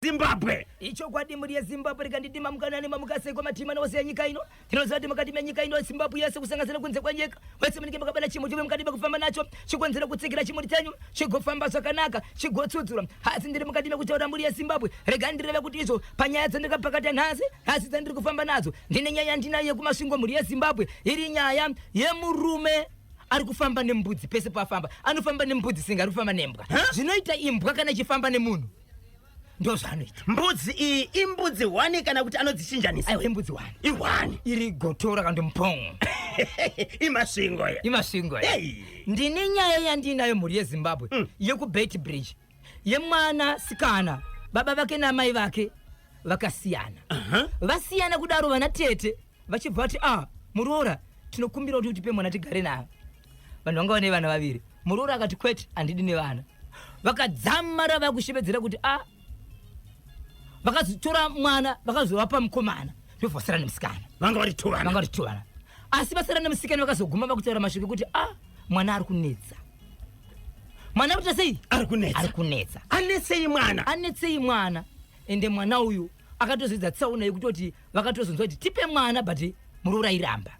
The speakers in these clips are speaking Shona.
Zimbabwe. Ichokwadi mhuri yeZimbabwe rikandidima mukanani mamukasekwa matima nose enyika ino. Tinoziva kuti mukati menyika ino Zimbabwe yese kusanganisira kunze kwenyika wese munenge makabata chimuti uye mukati mekufamba nacho chikonzero kutsigira chimuti chenyu chigofamba zvakanaka chigotsudzura. Asi ndiri mukati mekutaura mhuri yeZimbabwe regai ndireve kuti izvo panyaya dzandakapakata nhasi nhasi dzandiri kufamba nadzo ndine nyaya yandinayo yekuMasvingo mhuri yeZimbabwe iri nyaya yemurume ari kufamba nembudzi pese paafamba anofamba nembudzi singa ari kufamba nembwa zvinoita imbwa kana ichifamba nemunhu ndozvaanoita. Mbudzi iyi imbudzi hwani kana kuti anodzichinjanisa? Aiwa, imbudzi hwani. Ihwani. Iri gotora kandomupong. Imasvingo ya. Imasvingo ya. Hey. Ndine nyaya yandinayo mhuri yeZimbabwe yekuBeit Bridge yemwana sikana baba vake naamai vake vakasiyana. Vasiyana kudaro vana tete vachibva vati ah muroora tinokumbira kuti utipe mwana tigare naye. Vanhu vanga vane vana vaviri. Muroora akati kwete handidi nevana. Vakadzamara vakushevedzera kuti a vakazotora mwana vakazovapa mukomana ndobva vasara nemusikana. Vanga vari tuvana. Vanga vari tuvana. Asi vasara nemusikana vakazoguma vakutaura mashoko ekuti a mwana ari kunetsa. Mwana ari kuita sei? Ari kunetsa. Ari kunetsa. Anetsei mwana? Anetsei mwana. Ende mwana uyu akatozoedza tsaona yekutoti vakatozonzwa kuti tipe mwana but muroora airamba.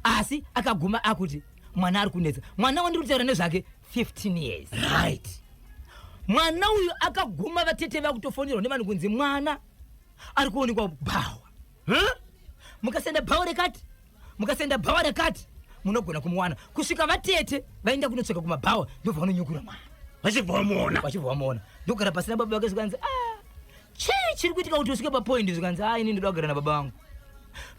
Asi akaguma akuti mwana ari kunetsa. Mwana wandiri kutaura nezvake 15 years. Right. Mwana uyu akaguma vatete vakutofonerwa nevanhu kunzi mwana ari kuonekwa bhawa. Huh? Mukasenda bhawa rekati, mukasenda bhawa rakati munogona kumuwana kusvika vatete vaenda kunotsvaka kumabhawa ndobva vanonyukura mwana. Vachibva vamuona. Vachibva vamuona. Ndogara pasina baba vake zvikanzi ah chii chiri kuitika kuti usvike papoint zvikanzi ah ini ndoda kugara nababa vangu.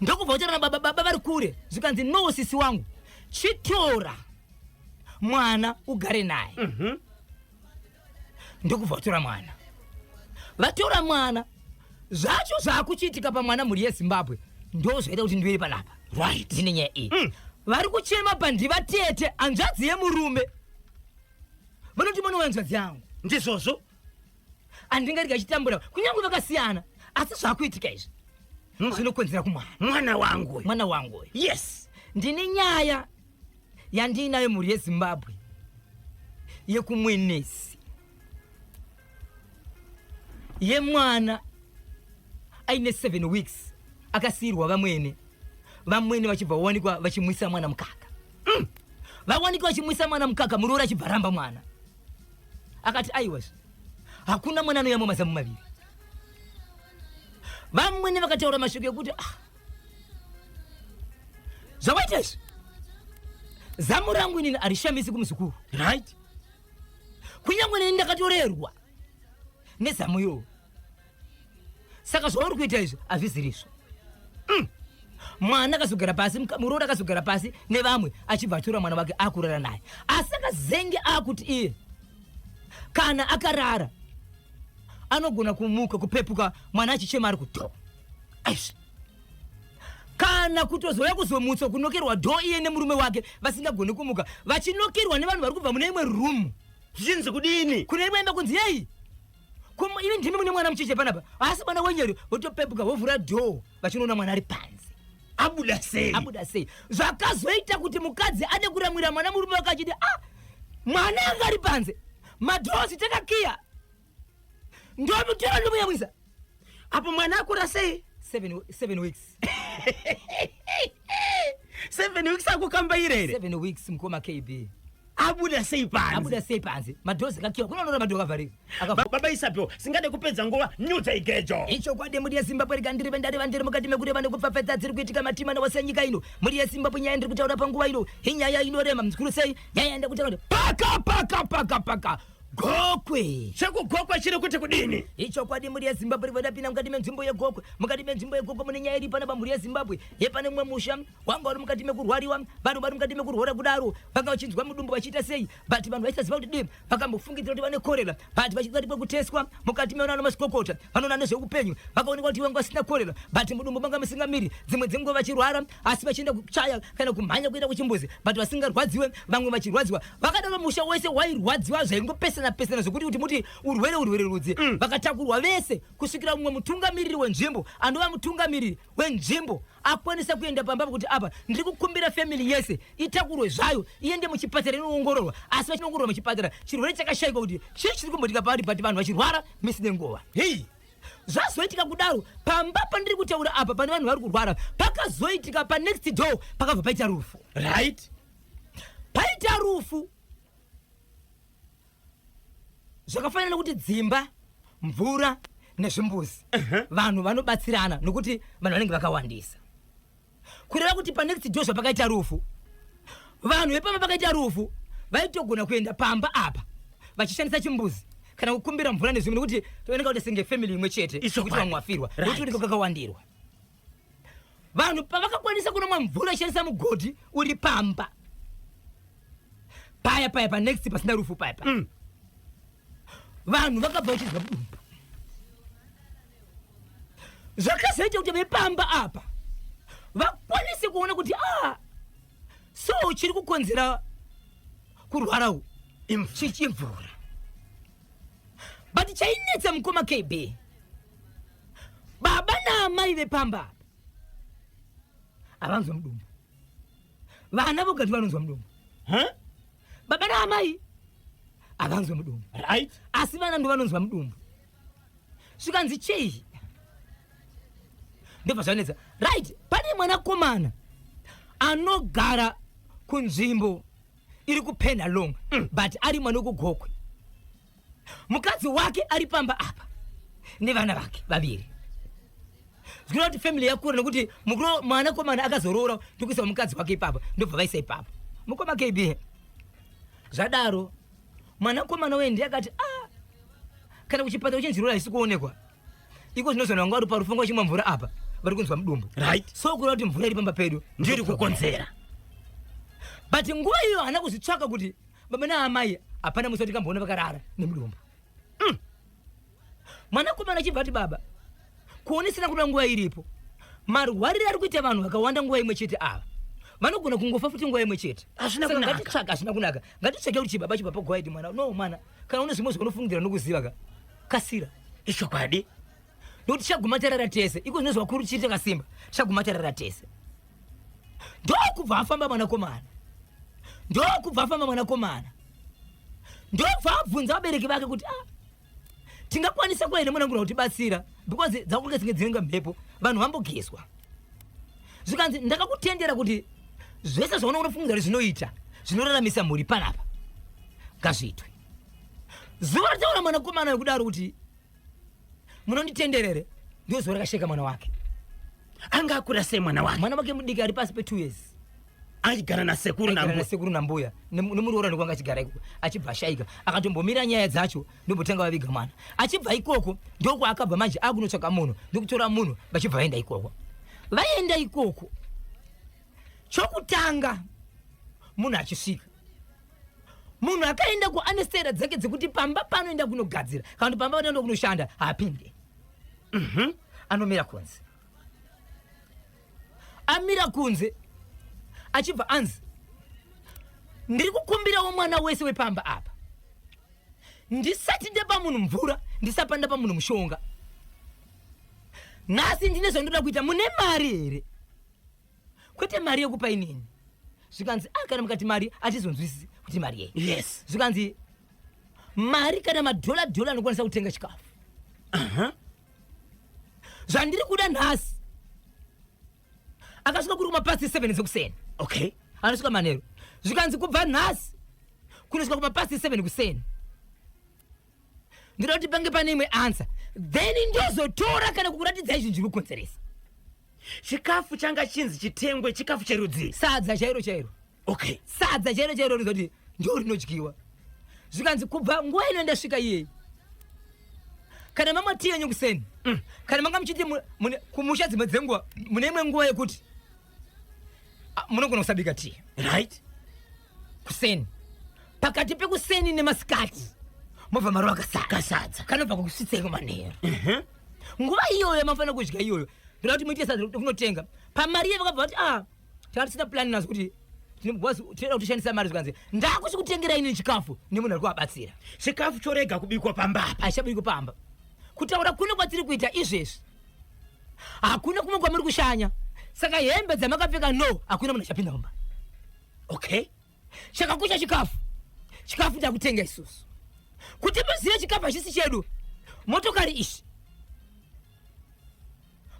Ndokubva kutaura nababa baba vari kure zvikanzi no sisi wangu chitora mwana ugare naye. Ndokubva vatora mwana. Vatora mwana zvacho zvakuchiitika pamwana mhuri yeZimbabwe ndozvaita kuti ndiwire panapa. Right. Ndine nyaya iyi. Vari kuchema pandivatete hanzvadzi yemurume. Vanoti mwana wehanzvadzi yangu. Ndizvozvo. Handingarega achitambura kunyange vakasiyana asi zvakuitika izvi zvinokonzera kumwana. Mwana wangu uyu. Mwana wangu uyu. Yes. Ndine nyaya yandiinayo mhuri yeZimbabwe yekumwenesi yemwana aine 7 weeks akasiirwa vamwene, vamwene vachibva vawanikwa vachimwisa mwana mukaka. Vawanikwa vachimwisa mwana mukaka, muroora achibva ramba mwana akati aiwa hakuna mwana anoyamwa mazamu maviri. Vamwene vakataura mashoko ekuti ah, zvawaita izvi zamu rangu inini harishamisi kumuzukuru. Right. Kunyange neni ndakatorerwa nezamu iroro, saka zvauri kuita izvi hazvizirizvo. Mwana akazogara pasi, muroora akazogara pasi nevamwe achibva atora mwana wake akurara naye, asi akazenge akuti iye kana akarara anogona kumuka kupepuka mwana achichema ari kudho. Aish. Kana kutozouya kuzomutswa kunokerwa dho iye nemurume wake vasingagoni kumuka, vachinokerwa nevanhu vari kubva mune imwe room. Zvichinzi kudini? Kune imwe imba kunzi yei imi ndimi mune mwana mucheche panapa, asi mwana wenyu votopepuka vovhura dhoo vachinoona mwana ari panze. Abuda sei? Abuda sei? Zvakazoita kuti mukadzi ade kuramwira mwana murume wake achiti ah, mwana anga ari panze, madhozi takakiya, ndomutora ndomuyamwisa. Apo mwana akura sei? 7 weeks. 7 weeks akukambaira here? 7 weeks mukoma KB. Abuda sei panze? Abuda sei panze? Madhozi akakiwa. Kuna unoona madhozi akavharika. Baba Isabel, singade kupedza nguva, nyudza igejo. Ichokwadi mhuri yeZimbabwe rega ndirive ndareva ndiri mukati mekureva nekupfapfaidza dziri kuitika matima newose nyika ino. Mhuri yeZimbabwe nyaya ndiri kutaura panguva ino inyaya inorema mzukuru sei nyaya yandakutaura kuti paka paka paka paka Gokwe. Chekugokwe chiri kuti kudini? Ichokwadi mhuri yeZimbabwe rega ndapinda mukati menzvimbo yeGokwe. Mukati menzvimbo yeGokwe mune nyaya iri panapa mhuri yeZimbabwe. Yepane mumwe musha wanga uri mukati mekurwariwa, vanhu vari mukati mekurwara kudaro vanga vachinzwa mudumbu vachiita sei, but vanhu vaisaziva kuti dii, vakambofungidzira kuti vane korera, but vachikati kwekuteswa mukati mevanana mazvikokota vanoona nezveupenyu vakaonekwa kuti vanga vasina korera, but mudumbu manga musingamiri, dzimwe dzenguva vachirwara asi vachienda kuchaya kana kumhanya kuenda kuchimbuzi, but vasingarwadziwe, vamwe vachirwadziwa. Vakadaro musha wese wairwadziwa zvaingopesana pesana zvekuti kuti muti urwere urwere rudzi. Vakatakurwa vese kusvikira mumwe mutungamiriri wenzvimbo anova mutungamiriri wenzvimbo akwanisa kuenda pamba kuti apa ndiri kukumbira family yese itakurwe zvayo iende muchipatara inoongororwa, asi vachinoongororwa muchipatara chirwere chakashaikwa kuti chii chiri kumboitika pavari, but vanhu vachirwara misi nenguva. Hei. Zvazoitika kudaro, pamba pandiri kutaura apa pane vanhu vari kurwara, pakazoitika panext door pakabva paita rufu. Right. Paita rufu, zvakafanana nekuti dzimba, mvura nezvimbuzi, vanhu vanobatsirana nokuti vanhu vanenge vakawandisa. Kureva kuti panext door zvapakaita rufu, vanhu vepamba pakaita rufu vaitogona kuenda pamba apa vachishandisa chimbuzi kana kukumbira mvura nezvimwe, nekuti tooneka kuti senge family imwe chete, kuti vamwe vafirwa, nekuti unenge kwakawandirwa vanhu. Pavakakwanisa kunomwa mvura ishandisa mugodhi uri pamba paya paya panext pasina rufu paya paya, vanhu vakabva vachinzwa mudumbu. Zvakazoita kuti vepamba apa vakwanise kuona kuti a ah, so chiri kukonzera kurwara u chichimvura. But chainetsa, mukoma KB, baba naamai vepamba apa havanzwa mudumbu, vana vogati vanonzwa mudumbu. Huh? Baba naamai havanzwa mudumbu, asi vana ndo vanonzwa mudumbu. Zvikanzi chei? Ndobva zvanetsa. Right, pane mwanakomana anogara kunzvimbo iri kuPenhalong, but ari mwana wekuGokwe. Mukadzi wake ari pamba apa nevana vake vaviri. Zvikureva kuti family yakura, nekuti mwanakomana akazoroora ndokuisa mukadzi wake ipapa, ndobva vaisa ipapo. Mukoma KB, zvadaro mwanakomana uye ndiye akati, "Ah, kana kuchipatara uchinzirora haisi kuonekwa iko zvinozona vanga vari parufu vachimwa mvura apa vari kunzwa mudumbu." So kureva kuti mvura iri pamba pedu ndiyo iri kukonzera. But nguva iyo haana kuzvitsvaka kuti baba naamai hapana musi watikamboona vakarara nemudumbu. Mwanakomana achibva ati, "Baba, kuonesana kuda nguva iripo, marwariro ari kuita vanhu vakawanda nguva imwe chete ava, vanogona kungofa futi nguva imwe chete." Hazvina Saka kunaka. Ngatitsvake, hazvina kunaka. Ngatitsvake kuti chibaba chibva pagoaiti mwana no mwana, kana une zvimwe zvaunofungidzira nokuziva ka, kasira. Ichokwadi. Nokuti tichaguma tarara tese. Iko zvinozvi vakuru chiri takasimba, tichaguma tarara tese. Ndokubva afamba mwanakomana, ndokubva afamba mwanakomana, ndobva abvunza vabereki vake kuti, "Ah, tingakwanisa kuva here munangura kutibatsira?" Because dzakunge dzinge dzinenge mhepo, vanhu vambogezwa. Zvikanzi, "Ndakakutendera kuti zvese zvaunofungidzira kuti zvinoita, zvinoraramisa mhuri panapa, ngazviitwe." Zuva rataura mwanakomana wekudaro kuti munonditenderere, ndio zuva rakasheka mwana wake. Anga akura sei mwana wake? Mwana wake mudiki, ari pasi pe2 years. Achigara nasekuru Aigara nambuya. Nasekuru nambuya nemuroora, nekwanga achigara ikoko. Achibva ashaika, akatombomira nyaya dzacho, ndombotanga vaviga mwana. Achibva ikoko ndokwaakabva manje akunotsvaka munhu, ndokutora munhu, vachibva vaenda ikoko. Vaenda ikoko, chokutanga munhu achisvika, munhu akaenda kuane stera dzake dzekuti pamba panoenda kunogadzira kana kuti pamba panoenda kunoshanda haapinde. Anomira kunze. Amira kunze, achibva anzi, "Ndiri kukumbirawo mwana wese wepamba apa, ndisati ndapa munhu mvura, ndisapa ndapa munhu mushonga, nhasi ndine zvandoda kuita. Mune mari here? Kwete mari yekupa inini." Zvikanzi, "A, kana mukati mari hatizonzwisisi kuti mari yei." Zvikanzi, "Mari kana madhola dhola anokwanisa kutenga chikafu. Zvandiri kuda nhasi." Akasvika kuri kumapast 7 dzekuseni. Anosvika manheru. Zvikanzi, "Kubva nhasi kunosvika kumapast 7 kuseni, ndinoda kuti pange pane imwe answer, then ndozotora kana kukuratidzai zvinhu zviri kukonzeresa." Chikafu changa chinzi chitengwe chikafu cherudzii? Sadza chairo chairo. Sadza chairo chairo rinozoti ndo rinodyiwa. Zvikanzi, "Kubva nguva ino ndasvika iyei, kana mamwa tii yenyu kuseni, kana manga muchiti kumusha dzimwe dzenguva mune imwe nguva yekuti ah, munogona kusabika tii kuseni, pakati pekuseni nemasikati mobva marova kasadza." Kasadza. Kanobva kukusvitsei kumanheru. Nguva iyoyo mafanira kudya iyoyo, ndoda kuti muite sadza kunotenga pamari iye. Vakabva vati, "Ah, tanga tisina plan nazo kuti tinoda kutoshandisa mari." Zvikanzi, "Ndakuchikutengerai inini chikafu nemunhu ari kuvabatsira." Chikafu chorega kubikwa pamba apa? Hachabikwi pamba. Kutaura kuno kwatiri kuita izvezvi, hakuna kumwe kwamuri kushanya. Saka hembe dzamakapfeka, no, hakuna munhu achapinda mumba. Chakakosha chikafu. Chikafu takutenga isusu. Kuti muzive, chikafu hachisi chedu. Motokari ishi.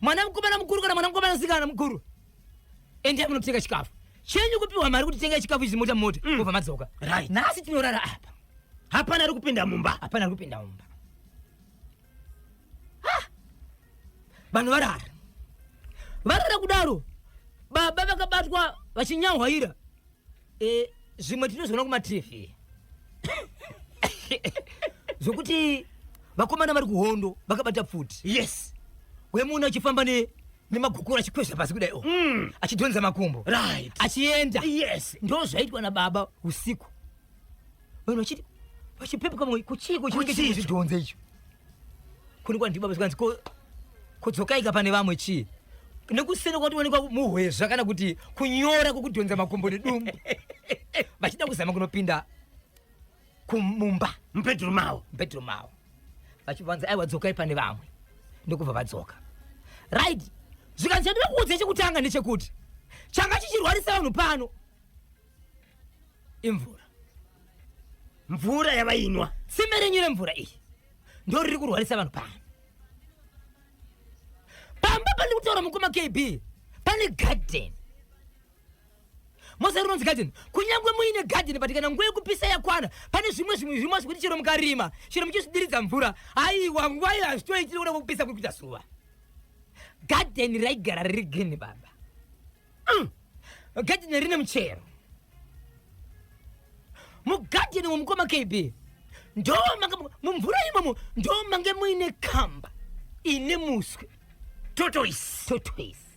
Mwana mukomana mukuru kana mwana mukomana musikana mukuru, endai munotenga chikafu chenyu. Kupiwa mari kuti tengai chikafu ichi, mota mota, mobva madzoka. Nhasi tinorara apa. Hapana ari kupinda mumba. Hapana ari kupinda mumba. Ah! Vanhu varara, varara kudaro, baba vakabatwa vachinyahwaira. Zvimwe tinozoona kumaTV zvokuti vakomana vari kuhondo vakabata pfuti, wemunhu achifamba nemagokora achikwezva pasi kudai o, achidhonza makumbo, achienda. Ndo zvaitwa nababa usiku, vanhu vachiti vachipepuka mwe kuchiko chinenge Kuchii? chiri icho kunikwa ndibaba. Zvikanzi kodzokaika pane vamwe chii nekuseni kwatoonekwa muhwezva kana kuti kunyora kwokudhonza makumbo nedumbu, vachida kuzama kunopinda kumumba. Mubedroom mavo. Mubedroom mavo, vachibvanza, "Aiwa, dzokai pane vamwe." Ndokubva vadzoka. Right, zvikanzi, "Chandinoda kuudza chekutanga ndechekuti changa chichirwarisa vanhu pano imvura." Mvura yavainwa. Tsime renyu remvura iyi ndo riri kurwarisa vanhu pano. Pamba pandiri kutaura, mukoma KB, pane garden. Mosa rinonzi garden, kunyange muine garden, but kana nguva yekupisa yakwana, pane zvimwe zvimwe zvekuti chero mukarima, chero muchizvidiridza mvura, aiwa, nguva iyo hazvitoitiri kuda kwekupisa kuri kuita zuva. Garden raigara riri green, baba. Garden rine muchero. Mugadheni womukoma KB ndo mange mumvura imomo ndo mange muine kamba ine muswe. Tortoise. Tortoise.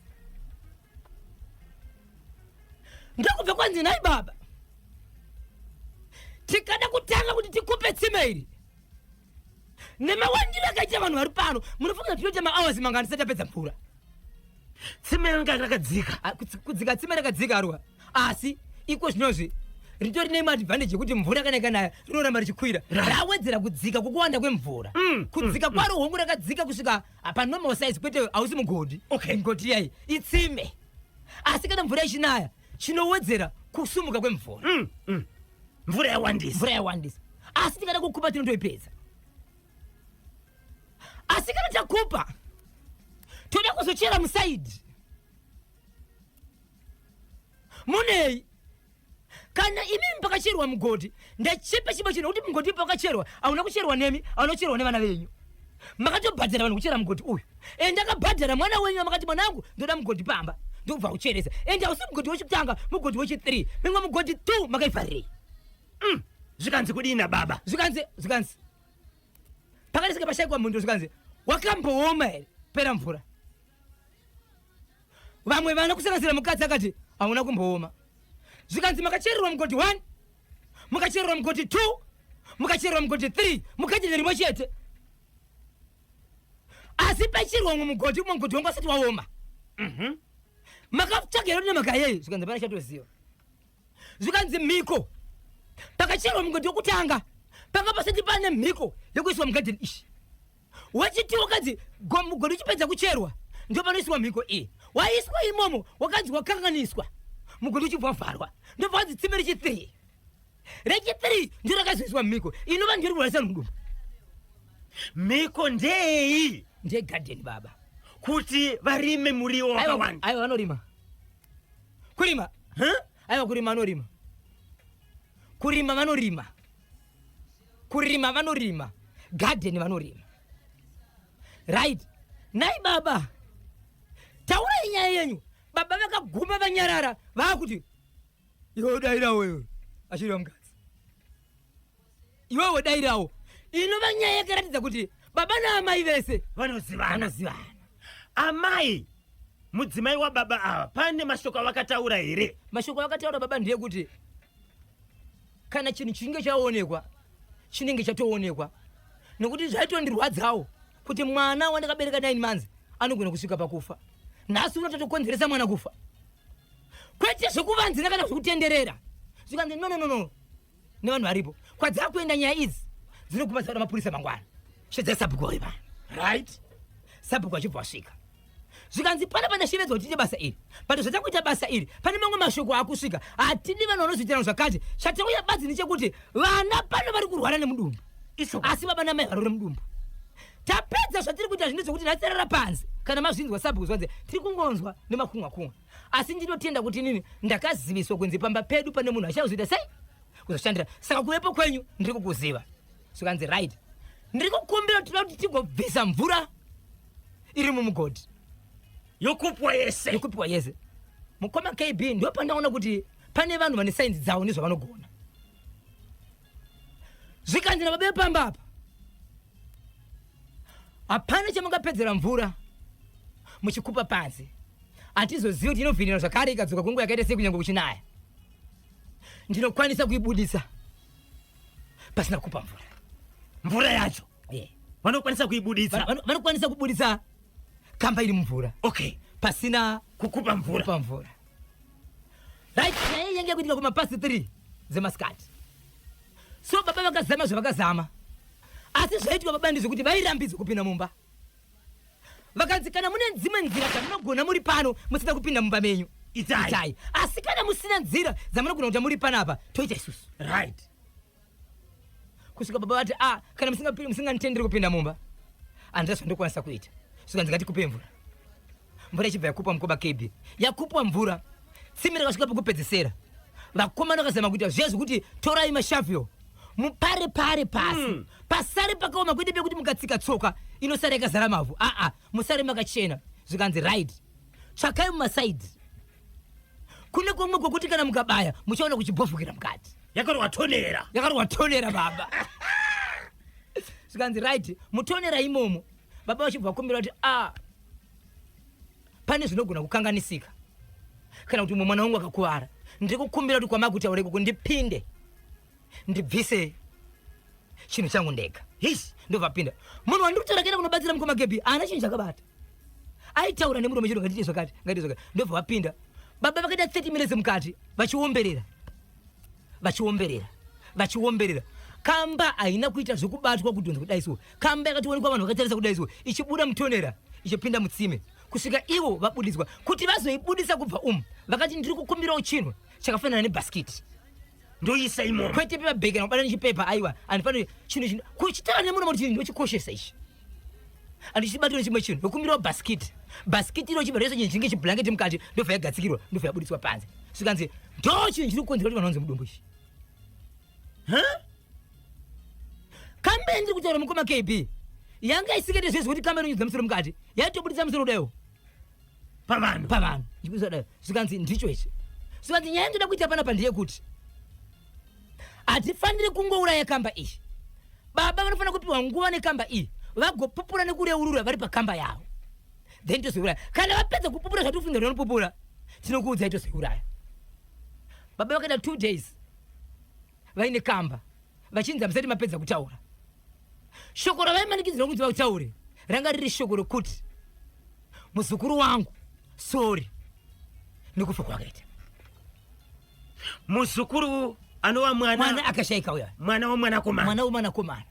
Ndokubva kwanzi, "Nhai baba, tikada kutanga kuti tikupe tsime iri nemawandiro akaita vanhu vari pano, munofanira tinoita mahours mangani tisati tapedza mvura?" Tsime ranga rakadzika. Ah, kudzika, tsime rakadzika arwa, asi iko zvinozvi ritori nemaadvantage yekuti mvura kana ikanaya rinoramba richikwira. Rawedzera kudzika kukuwanda kwemvura. Kudzika kwaro, hongu, rakadzika kusvika panormal size, kwete, hausi mugodhi. Mugodhi yai itsime, asi kana mvura ichinaya chinowedzera kusumuka kwemvura. Mvura yawandisa. Mvura yawandisa, asi tikada kukupa tinotoipedza. Asi kana takupa toda kuzochera muside munei? Kana imimi pakacherwa mugodhi, ndachipa chimwe chinhu, kuti mugodhi pakacherwa hauna kucherwa nemi, hauna kucherwa nevana venyu. Makatobhadhara vanhu kuchera mugodhi uyu, ende akabhadhara mwana wenyu amakati, "Mwanangu, ndoda mugodhi pamba," ndokubva kucheresa. Ende hausi mugodhi wechitanga, mugodhi wechi3, mimwe mugodhi 2 makaivharirei? Zvikanzi kudii nababa? Zvikanzi pakati pashayikwa mhindo. Zvikanzi, "Wakambooma here pera mvura?" Vamwe vana kusanganisira mukadzi akati, "Hauna kumbooma." Zvikanzi, "Makachererwa mugodhi 1, mukachererwa mugodhi 2, mukachererwa mugodhi 3, mugadheni rimwe chete, asi pachirwa umwe mugodhi, umwe mugodhi wangu asati waoma. Makatsvaga here nemhaka yei?" Zvikanzi, "Pana chatoziva." Zvikanzi, "Mhiko pakacherwa mugodhi wekutanga panga pasati pane mhiko yekuiswa mugadheni ishi. Wechiti wakanzi mugodhi uchipedza kucherwa ndo panoiswa mhiko iyi, waiswa imomo, wakanzi wakanganiswa, mugodhi uchibva wavharwa. Ndobva wanzi tsime rechi3, rechi3 ndo rakazoiswa mhiko inova ndiri kurwarisa mudumbu." Mhiko ndei? Ndegadheni, baba. Kuti varime muriwo Aiwa, wakawanda. Aiwa, vanorima. Kurima. Huh? Aiwa, kurima vanorima, kurima vanorima, kurima vanorima, gadheni vanorima. Right, nai baba, taurai nyaya yenyu. Baba vakaguma vanyarara, vaakuti, "Iwe dairawo, iwe," achireva mukadzi, "Iwewe dairawo." Inova nyaya yakaratidza kuti baba naamai vese vanozivana. Vanozivana. Amai, mudzimai wababa ava, pane mashoko avakataura here? Mashoko akataura baba ndeyekuti kana chinhu chinge chaonekwa chinenge chatoonekwa, nekuti zvaitondirwadzawo kuti mwana wandakabereka 9 months anogona kusvika pakufa. Nhasi unototokonzeresa mwana kufa, kwete zvekuvanzira kana zvekutenderera. Zvikanzi, "No, no, no, no." Nevanhu varipo kwadzakuenda nyaya idzi dzinoguma dzauda mapurisa mangwana. Shedzai sabhuku vari pano. Sabhuku achibva wasvika, zvikanzi, "Pana pandashevedzwa kuti tiite basa iri, but zvatakuita basa iri pane mamwe mashoko akusvika. Hatidi vanhu vanozoitirana zvakati. Chatauya badzi ndechekuti vana pano vari kurwara nemudumbu." Isho. Asi baba namai varore mudumbu. Tapedza zvatiri kuita zvino zvekuti nhasi tarara panze. Kana mazvinzwa sabhuku zvanzi tiri kungonzwa nemakunwa kunwa. Asi ndinotenda kuti inini ndakaziviswa kunzi pamba pedu pane munhu achazoita sei? Kuzoshandira. Saka kuvepo kwenyu ndiri kukuziva. Zvikanzi right. Ndiri kukumbira kuti tinoda kuti tigobvisa mvura iri mumugodhi. Yokupwa yese. Yokupwa yese. Mukoma KB ndopandaona kuti pane vanhu vane sainzi dzavo nezvavanogona. Zvikanzi nababa vepamba apa hapana chamungapedzera mvura muchikupa panze hatizozivi kuti inovhinira zvakare ikadzoka kwenguva yakaita sei kunyange kuchinaya ndinokwanisa kuibudisa pasina kupa mvura mvura yacho yeah. Vanokwanisa kuibudisa vanokwanisa kubudisa kamba iri mumvura okay pasina kukupa mvura kupa mvura right nyaya yange yakuitika kumapast 3 dzemasikati so baba vakazama zvavakazama asi zvaiitwa baba ndezvekuti vairambidzwa kupinda mumba vakanzi kana mune dzimwe nzira dzamunogona muri pano musina kupinda mumba menyu Itai. itai asi kana musina nzira dzamunogona kuita muri panapa toita isusu right kusvika baba vati a ah, kana musinganditenderi kupinda mumba handina zvandokwanisa kuita svika ndikati kupe mvura mvura ichibva yakupwa mukoba kb yakupwa mvura tsime rakasvika pekupedzesera vakomana vakazama kuita zviya zvekuti torai mashavhio mupare pare pasi mm. pasare pakaoma kwete pekuti mukatsika tsoka inosara yakazara mavhu aa musare makachena zvikanzi right tsvakai mumasaidi kune kumwe kwekuti kana mukabaya muchaona kuchibhovhukira mukati yakarwa tonera yakarwa tonera baba zvikanzi right mutonera imomo baba vachibva vakumbira kuti a ah, pane zvinogona kukanganisika kana kuti umwe mwana wangu akakuvara ndiri kukumbira kuti kwamakutaura ikoko ndipinde ndibvise chinhu changu ndega his ndobva pinda munhu wandiri kutaura kuenda kunobatsira mukoma gebi haana chinhu chakabata aitaura nemuromo chero ngatiite zvakati ngatiite zvakati ndobva vapinda baba vakaita 30 minutes mukati vachiomberera vachiomberera vachiomberera kamba haina kuita zvekubatwa kudhonza kudai so kamba yakatoonekwa vanhu vakatarisa kudai so ichibuda mutonera ichipinda mutsime kusvika ivo vabudiswa kuti vazoibudisa kubva umu vakati ndiri kukumbirawo chinhu chakafanana nebhasikiti ndoisa imomo kwete pepabheki kana kubata nechipepa aiwa andifaniri chinhu chino kuchitaura nemuromo kuti ndochikoshesa ichi andichibatwa nechimwe chinhu ndokumbirawo bhasikiti bhasikiti iro chibva rese chinhu chinge chiblanketi mukati ndobva yagadzikirwa ndobva yabudiswa panze zvikanzi ndo chinhu chiri kukonzera kuti vanhu vanze mudumbu ichi kambe ndiri kutaura mukoma kb yanga isikaite zvese kuti kambe inonyudza musoro mukati yaitobudisa musoro kudaiwo pavanhu pavanhu ichibudisa kudai zvikanzi ndicho ichi zvikanzi nyaya yandoda kuita panapa ndeyekuti hatifaniri kungouraya kamba iyi baba vanofanira kupiwa nguva nekamba iyi vagopupura nekureurura vari pakamba yavo then tozouraya kana vapedza kupupura zvatofunga kuti vanopupura tinokuudzai tozouraya baba vakaita two days vaine kamba vachinzi hamusati mapedza kutaura shoko ravaimanikidzirwa kunzi vataure ranga riri shoko rekuti muzukuru wangu sori nekufa kwakaita muzukuru anova mwana mwana akashaika uya mwana womwanakomana mwana womwanakomana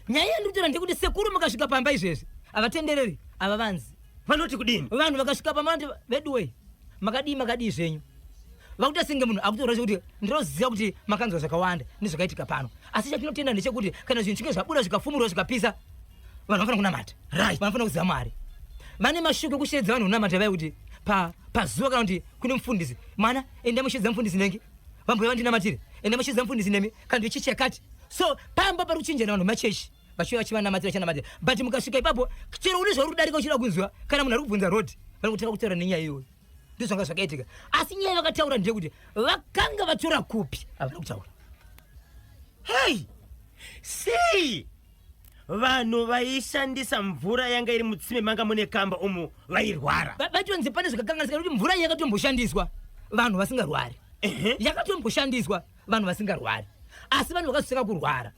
nyaya yandiri kutaura ndeyekuti sekuru makasvika pamba izvezvi havatendereri havavanzi vanoti kudini vanhu vakasvika pamba vanoti veduwei makadii makadii zvenyu vakuita senge munhu akutoura zvekuti ndinoziva kuti makanzwa zvakawanda nezvakaitika pano asi chatinotenda ndechekuti kana zvinhu zvinge zvabuda zvikafumurwa zvikapisa vanhu vanofanira kunamata right vanofanira kuziva mwari vane mashoko ekusheedza vanhu kunamata vai kuti pazuva kana kuti kune mufundisi mwana enda musheedza mufundisi nenge vambuya vandinamatire enda musheedza mufundisi nemi kana kuti chechi yakati so pamba pari kuchinjana vanhu machechi vachiuya vachivanamatira vachanamatira but mukasvika ipapo chero une zvauri kudarika uchida kunzwa kana munhu ari kubvunza road vanokutanga kutaura nenyaya iyoyo ndozvanga zvakaitika asi nyaya vakataura ndeyekuti vakanga vatora kupi havana kutaura hei sei vanhu vaishandisa mvura yanga iri mutsime manga mune kamba umu vairwara vaitonzi pane zvakakanganisika nekuti mvura iyi yakatomboshandiswa vanhu vasingarwari yakatomboshandiswa vanhu vasingarwari asi vanhu vakazotanga kurwara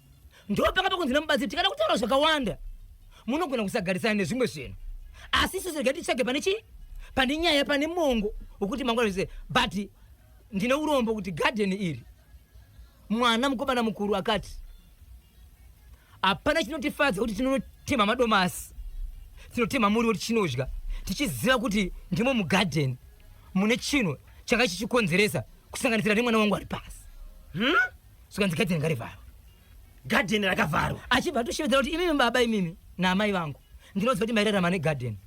ndo panga pakunzi nemubatsiri tikada kutaura zvakawanda munogona kusagarisana nezvimwe zvinhu asi isusu rega titsvage pane chii pane nyaya pane mongo wekuti mangwana zvese but ndine urombo kuti gadheni iri mwana mukomana mukuru akati hapana chinotifadza kuti tinotema madomasi tinotema muriwo tichinodya tichiziva kuti ndimo mugadheni mune chinhu changa chichikonzeresa kusanganisira nemwana wangu ari pasi hmm? zvikanzi gadheni ngarivharwe. Gadheni rakavharwa. Achibva atoshevedzera kuti imimi baba imimi naamai vangu ndinoziva kuti mairarama negadheni.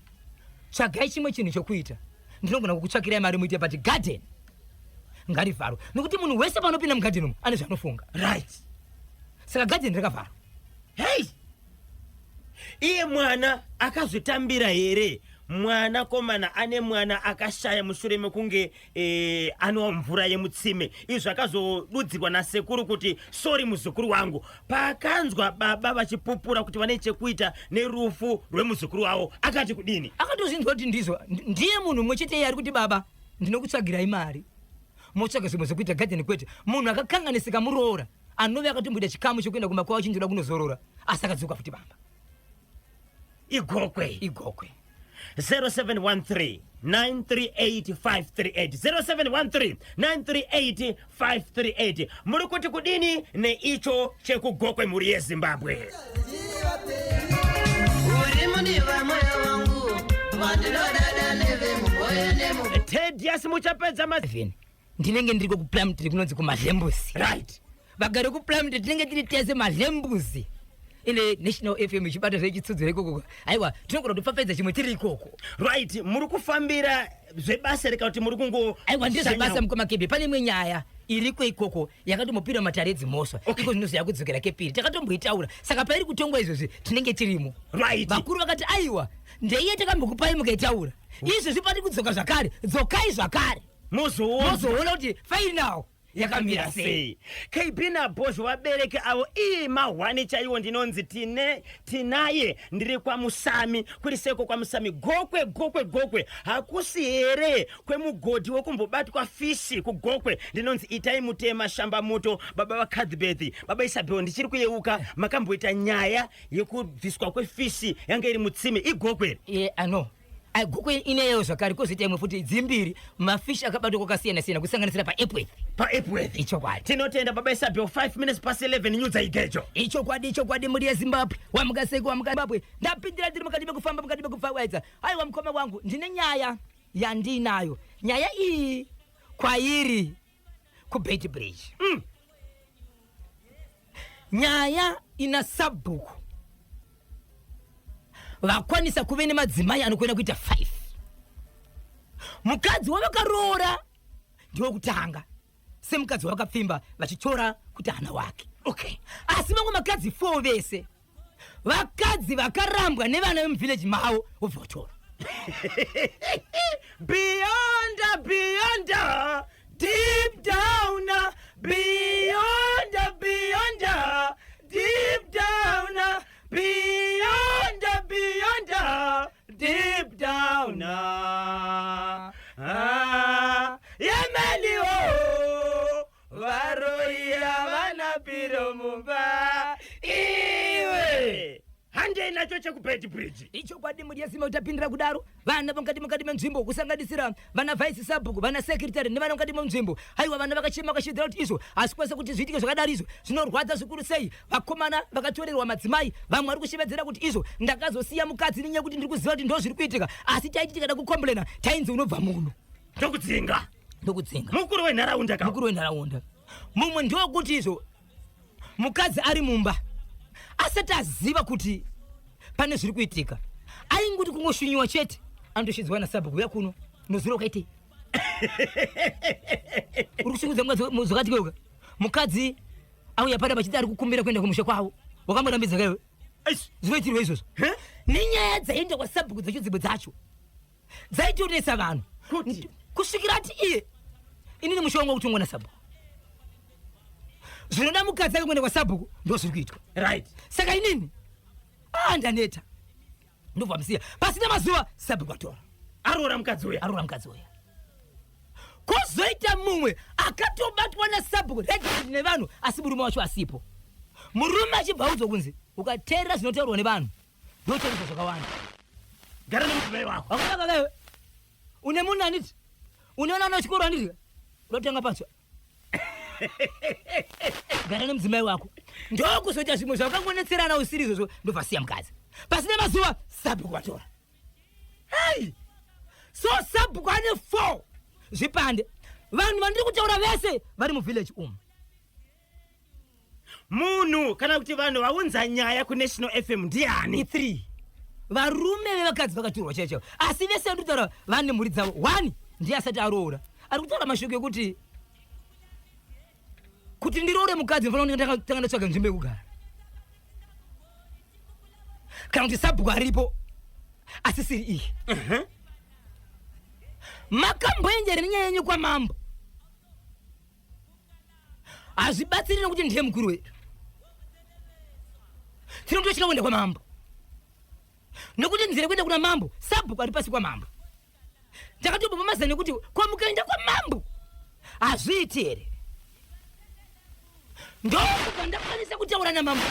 Tsvagai chimwe chinhu chokuita. Ndinogona kukutsvakirai mari muite but garden ngarivharwe nekuti munhu wese panopinda mugadheni umu ane zvaanofunga. Right. Saka gadheni rakavharwa. Hey! Iye mwana akazvitambira here? Mwana komana ane mwana akashaya mushure mekunge e, anwa mvura yemutsime. Izvo akazodudzirwa nasekuru kuti sori muzukuru wangu. Paakanzwa baba vachipupura kuti vane chekuita nerufu rwemuzukuru wavo akati kudini? Akatozvinzwa kuti ndizvo ndiye munhu mumwe chete iye ari kuti baba ndinokutsvagirai mari motsvaga zvimwe zvekuita gadheni kwete. Munhu akakanganisika muroora anove akatomboita chikamu chekuenda kumba kwavo achindoda kunozorora asi akadzoka futi pamba. Igokwe. Igokwe. 0713 938 538 0713 938 538 muri kuti kudini neicho chekugokwe mhuri yeZimbabwe? Uri mudiwa moyo wangu wandinodada nevemumoyo nemu Tedious muchapedza ma Even ndinenge ndiri kuPlumtree kunonzi kuMadlembuzi. Right. Vagari kuPlumtree tinenge tiri tese Madlembuzi. Ine National FM ichibata zvechitsudzo ikoko. Aiwa, tinogona kutopfapfaidza chimwe tiri ikoko. Right, muri kufambira zvebasa reka kuti muri kungo Aiwa, ndezvebasa mukoma Kebe. Pane imwe nyaya iriko ikoko yakatombopira matare edzimhosva. Okay. Iko zvino zvakudzokera kepiri. Takatomboitaura. Saka pairi kutongwa izvozvi tinenge tirimo. Right. Vakuru vakati aiwa, ndeiye takambokupai mukaitaura. Izvozvi pari kudzoka zvakare. Dzokai zvakare. Mozoona mozoona kuti final yakamira sei. KB naBhozho vabereki avo ii mahwani chaiwo. Ndinonzi tine tinaye ndiri kwaMusami kuri seko kwaMusami Gokwe Gokwe Gokwe hakusi here kwemugodhi wekumbobatwa fishi kuGokwe? Ndinonzi Itai Mutema Shamba Muto baba vaCuthbert baba Isabel. Ndichiri kuyeuka makamboita nyaya yekubviswa kwefishi yange iri mutsime iGokwe. Ye ano Gokwe ineyo zvakare, kwozoita imwe futi dzimbiri mafishi akabatwa kwakasiyana siyana kusanganisira paEpworth. PaEpworth. Ichokwadi. Tinotenda baba Isabel. 5 minutes past 11 nyudza igejo. Ichokwadi, ichokwadi mhuri yeZimbabwe. Wamukaseko wamuka Zimbabwe. Ndapindira ndiri mukati mekufamba, mukati mekupfawaidza. Aiwa mukoma wangu, ndine nyaya yandinayo. Nyaya iyi kwairi kuBeitbridge. Nyaya ina sabhuku vakwanisa kuve nemadzimai anokwena kuita 5. Mukadzi wavakaroora ndewekutanga semukadzi wavakapfimba vachitora kuti hana wake. Okay. Asi vamwe vakadzi 4 vese vakadzi vakarambwa nevana vemuvillage mavo vobva vatora. Beyond, beyond, deep down, beyond, beyond, deep down, beyond, beyond, deep down. Ah, yemeni oh, varoi havana piro mumba iwe. Handei nacho chekuBeitbridge. Ichokwadi mhuri yeZimba utapindira kudaro vana vamukati mukati menzvimbo kusanganisira vana vice sabhuku, vana secretary nevana mukati menzvimbo. Haiwa vana vakachema vakashidzira kuti izvo hazvikwanisa kuti zviitike zvakadaro, izvo zvinorwadza zvikuru sei. Vakomana vakatorerwa madzimai, vamwe vari kushevedzera kuti izvo ndakazosiya mukadzi nenyaya yekuti ndiri kuziva kuti ndo zviri kuitika, asi taiti tikada kukomplena tainzi unobva muno. Ndokudzinga. Ndokudzinga. Mukuru wenharaunda ka. Mukuru wenharaunda. Mumwe ndokuti izvo mukadzi ari mumba asati aziva kuti pane zviri kuitika, aingoti kungoshinyiwa chete anotoshidzwa nasabhuku, uya kuno nozura ukaitei uri kushungudza mukadzi zvakati keuka. Mukadzi auya pada vachiti ari kukumbira kuenda kumusha kwavo, wakamurambidza kaiwe. Eish. Zvinoitirwa izvozvo nenyaya dzaienda kwasabhuku dzacho dzimwe dzacho dzaitonetsa vanhu. Kuti? Kusvikira ati iye inini musha wangu wakutongwa nasabhuku, zvinoda mukadzi ake kuenda kwasabhuku ndo zviri kuitwa. Right. Saka inini ndaneta, ndobva musiya. Pasina mazuva sabhuku atora aroora mukadzi uya. Aroora mukadzi uya. Kwozoita mumwe akatobatwa nasabhuku registered nevanhu asi murume wacho asipo. Murume achibva audzwa kunzi ukateerera zvinotaurwa nevanhu ndochaizwa zvakawanda. Gara nemudzimai wako. Wakanaka une munhu anditi unoona ana chikoro anditi unotanga patsva, gara nemudzimai wako. Ndokuzoita zvimwe zvakangonetserana usiri izvozvo, ndobva siya mukadzi. Pasina mazuva sabhuku vatora. Hei, so sabhuku ane 4 zvipande. Vanhu vandiri kutaura vese vari muvillage umu. Munhu kana kuti vanhu vaunza nyaya kuNational FM ndiani? I3 varume vevakadzi vakatorwa chaivo chaivo, asi vese vari kutaura vane mhuri dzavo. One ndiye asati aroora, ari kutaura mashoko ekuti kuti ndiroore mukadzi ndinofanira kunge ndakatanga ndatsvaga nzvimbo yekugara, kana kuti sabhuku aripo asisiri iye. Makamboenjere nenyaya yenyu kwamambo, hazvibatsiri nekuti ndiye mukuru wedu. Tinototya kuenda kwamambo nekuti nzira yekuenda kuna mambo, sabhuku ari pasi kwamambo. Takatobva pamazano ekuti kwamukaenda kwamambo hazviiti here? Ndokubva ndakwanisa kutaura namambo.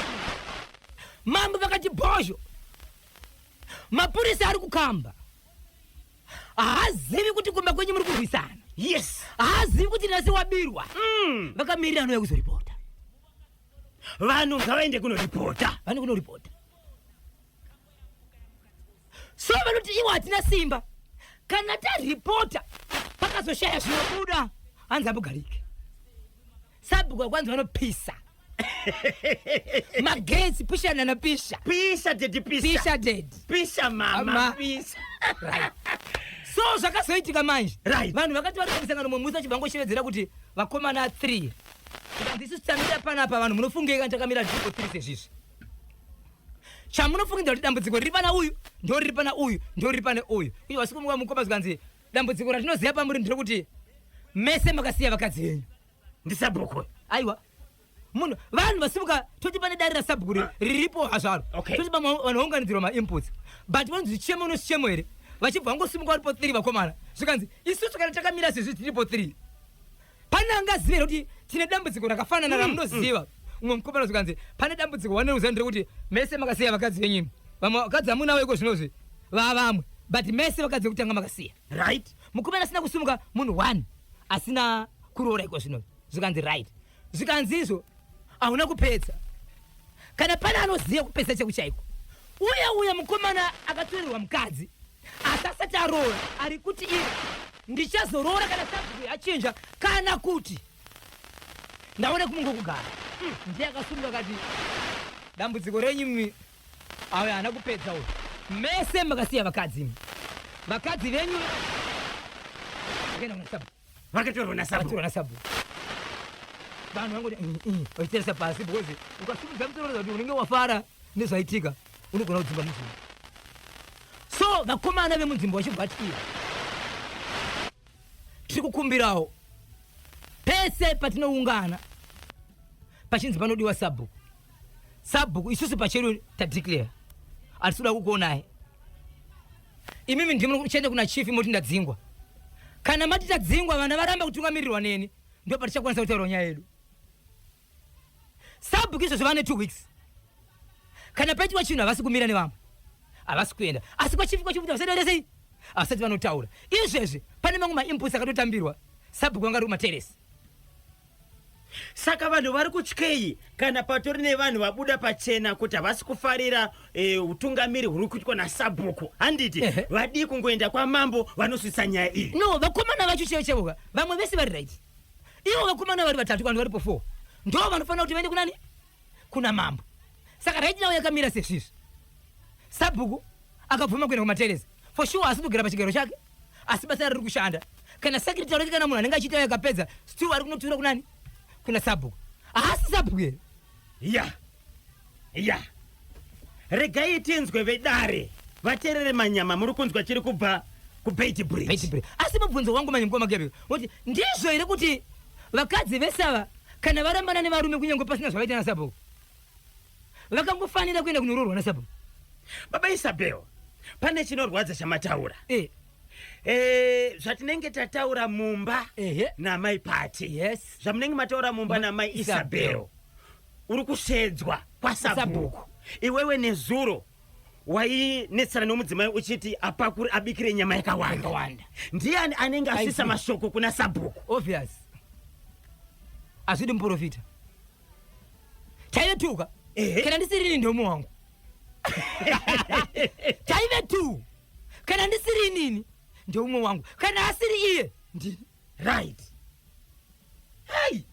Mambo vakati bhozho, mapurisa ari kukamba, haazivi kuti kumba kwenyu muri kurwisana. Haazivi kuti nhasi wabirwa. Vakamirira anouya kuzoripota. Vanhu ngavaende kunoripota. Vane kunoripota. So vanoti iwo hatina simba, kana taripota pakazoshaya zvinobuda, hanzi ambogarike sabhuku kwanzi vanopisa magetsi, pisha nana pisha. Pisha daddy, pisha. Pisha daddy. Pisha mama. Ama. Pisha. Right. So zvakazoitika manje, vanhu vakati vari pamusangano mumwe musi, vachibva ngoshevedzera kuti vakomana 3, tikanzi isusu tamira panapa, vanhu munofungei kana takamira tiripo 3 sezvizvi? Chamunofungidzira kuti dambudziko riri pana uyu, ndo riri pana uyu, ndo riri pane uyu? Uye vasikumuka mukoma, zvikanzi dambudziko ratinoziva pamuri nderekuti mese makasiya vakadzi venyu. Ndisabhuku. Aiwa, munhu vanhu vasimuka, toti pane dare rasabhuku riripo hazvaro. Toti pamwe vanhu vaunganidzirwa mainputs, but vanonzi zvichemo nozvichemo here, vachibva vangosimuka varipo 3 vakomana, zvikanzi isusu kana takamira sezvi tiripo 3, pane angazive here kuti tine dambudziko rakafanana ramunoziva? Umwe mukomana, zvikanzi pane dambudziko waneuziva nderekuti mese makasiya vakadzi venyu. Vamwe vakadzi hamunavo iko zvinozvi vavamwe, but mese vakadzi vekutanga makasiya. Mukomana asina kusimuka, munhu one asina kuroora iko zvino. Zvikanzi right, zvikanzi izvo hauna kupedza, kana pane anoziva kupedza chaiko chaiko, uye uye mukomana akatorerwa mukadzi asi asati aroora, ari kuti iye ndichazoroora kana sabhuku yachinja, kana kuti ndaone kumwe kugara. Ndiye akasumuka akati dambudziko renyu mimi awe haana kupedza uyu, mese makasiya vakadzi imi, vakadzi venyu vakaenda kuna sabhuku. Vakatorwa nasabhuku. Vakatorwa nasabhuku. Vanhu vangoti vachitarisa pasi, because ukasimudza musoro kuti unenge wafara nezvaitika, unogona kudzimba munzvimbo. So vakomana vemunzvimbo vachibva vati iyo tiri kukumbirawo, pese patinoungana pachinzi panodiwa sabhuku, sabhuku, isusu pachedu tadeclare hatisi kuda kukuonai imimi. Ndimi muchienda kuna chief moti ndadzingwa. Kana mati tadzingwa, vana varamba kutungamirirwa neni, ndo patichakwanisa kutaura nyaya yedu. Sabhuku izvozvo vane 2 weeks, kana paitwa chinhu havasi kumira nevamwe, havasi kuenda, asi kwachief, kwachief vasati sei, havasati vanotaura. Izvezvi pane mamwe mainputs akatotambirwa, sabhuku vanga ri kumateresi. Saka vanhu vari kutyei kana patori nevanhu vabuda pachena kuti havasi kufarira utungamiri huri kuitwa nasabhuku, handiti? Ehe. Vadii kungoenda kwamambo vanosvitsa nyaya iyi? No, vakomana vacho chaivo chaivoka, vamwe vese vari right. Ivo vakomana vari vatatu, vanhu varipo four, ndo vanofanira kuti vaende kunani? Kuna mambo. Saka right now yakamira sezvizvi, sabhuku akabvuma kuenda kumateresi, for sure asi kugara pachigaro chake, asi basa riri kushanda kana secretary wake, kana munhu anenge achiita yakapedza, still ari kunotura kunani? Kuna sabhuku. Haasi sabhuku here? Ya, regai tinzwe vedare vateerere. Manyama muri kunzwa chiri kubva kuBeitbridge. Beitbridge. Asi mubvunzo wangu manye mukoma Gabriel kuti ndizvo here kuti vakadzi vese ava kana varambana nevarume, kunyange pasina zvavaita nasabhuku, vakangofanira kuenda kunoroorwa nasabhuku? Baba Isabel, pane chinorwadza chamataura. Zvatinenge tataura mumba namai Pati, zvamunenge mataura mumba namai Isabel. Isabel, uri kusedzwa kwasabhuku. Sabhuku. Iwewe nezuro wainetsana nomudzimai uchiti apakuri abikire nyama yakawanda. Yakawanda. Ndiani anenge asvitsa Aisi. mashoko kuna sabhuku? Obvious, hazvidi muprofita, taive tuka. Kana ndisiri ini, ndomu wangu, taive tu. Kana ndisiri inini, ndeumwe wangu, kana asiri iye, ndini. Right, hai.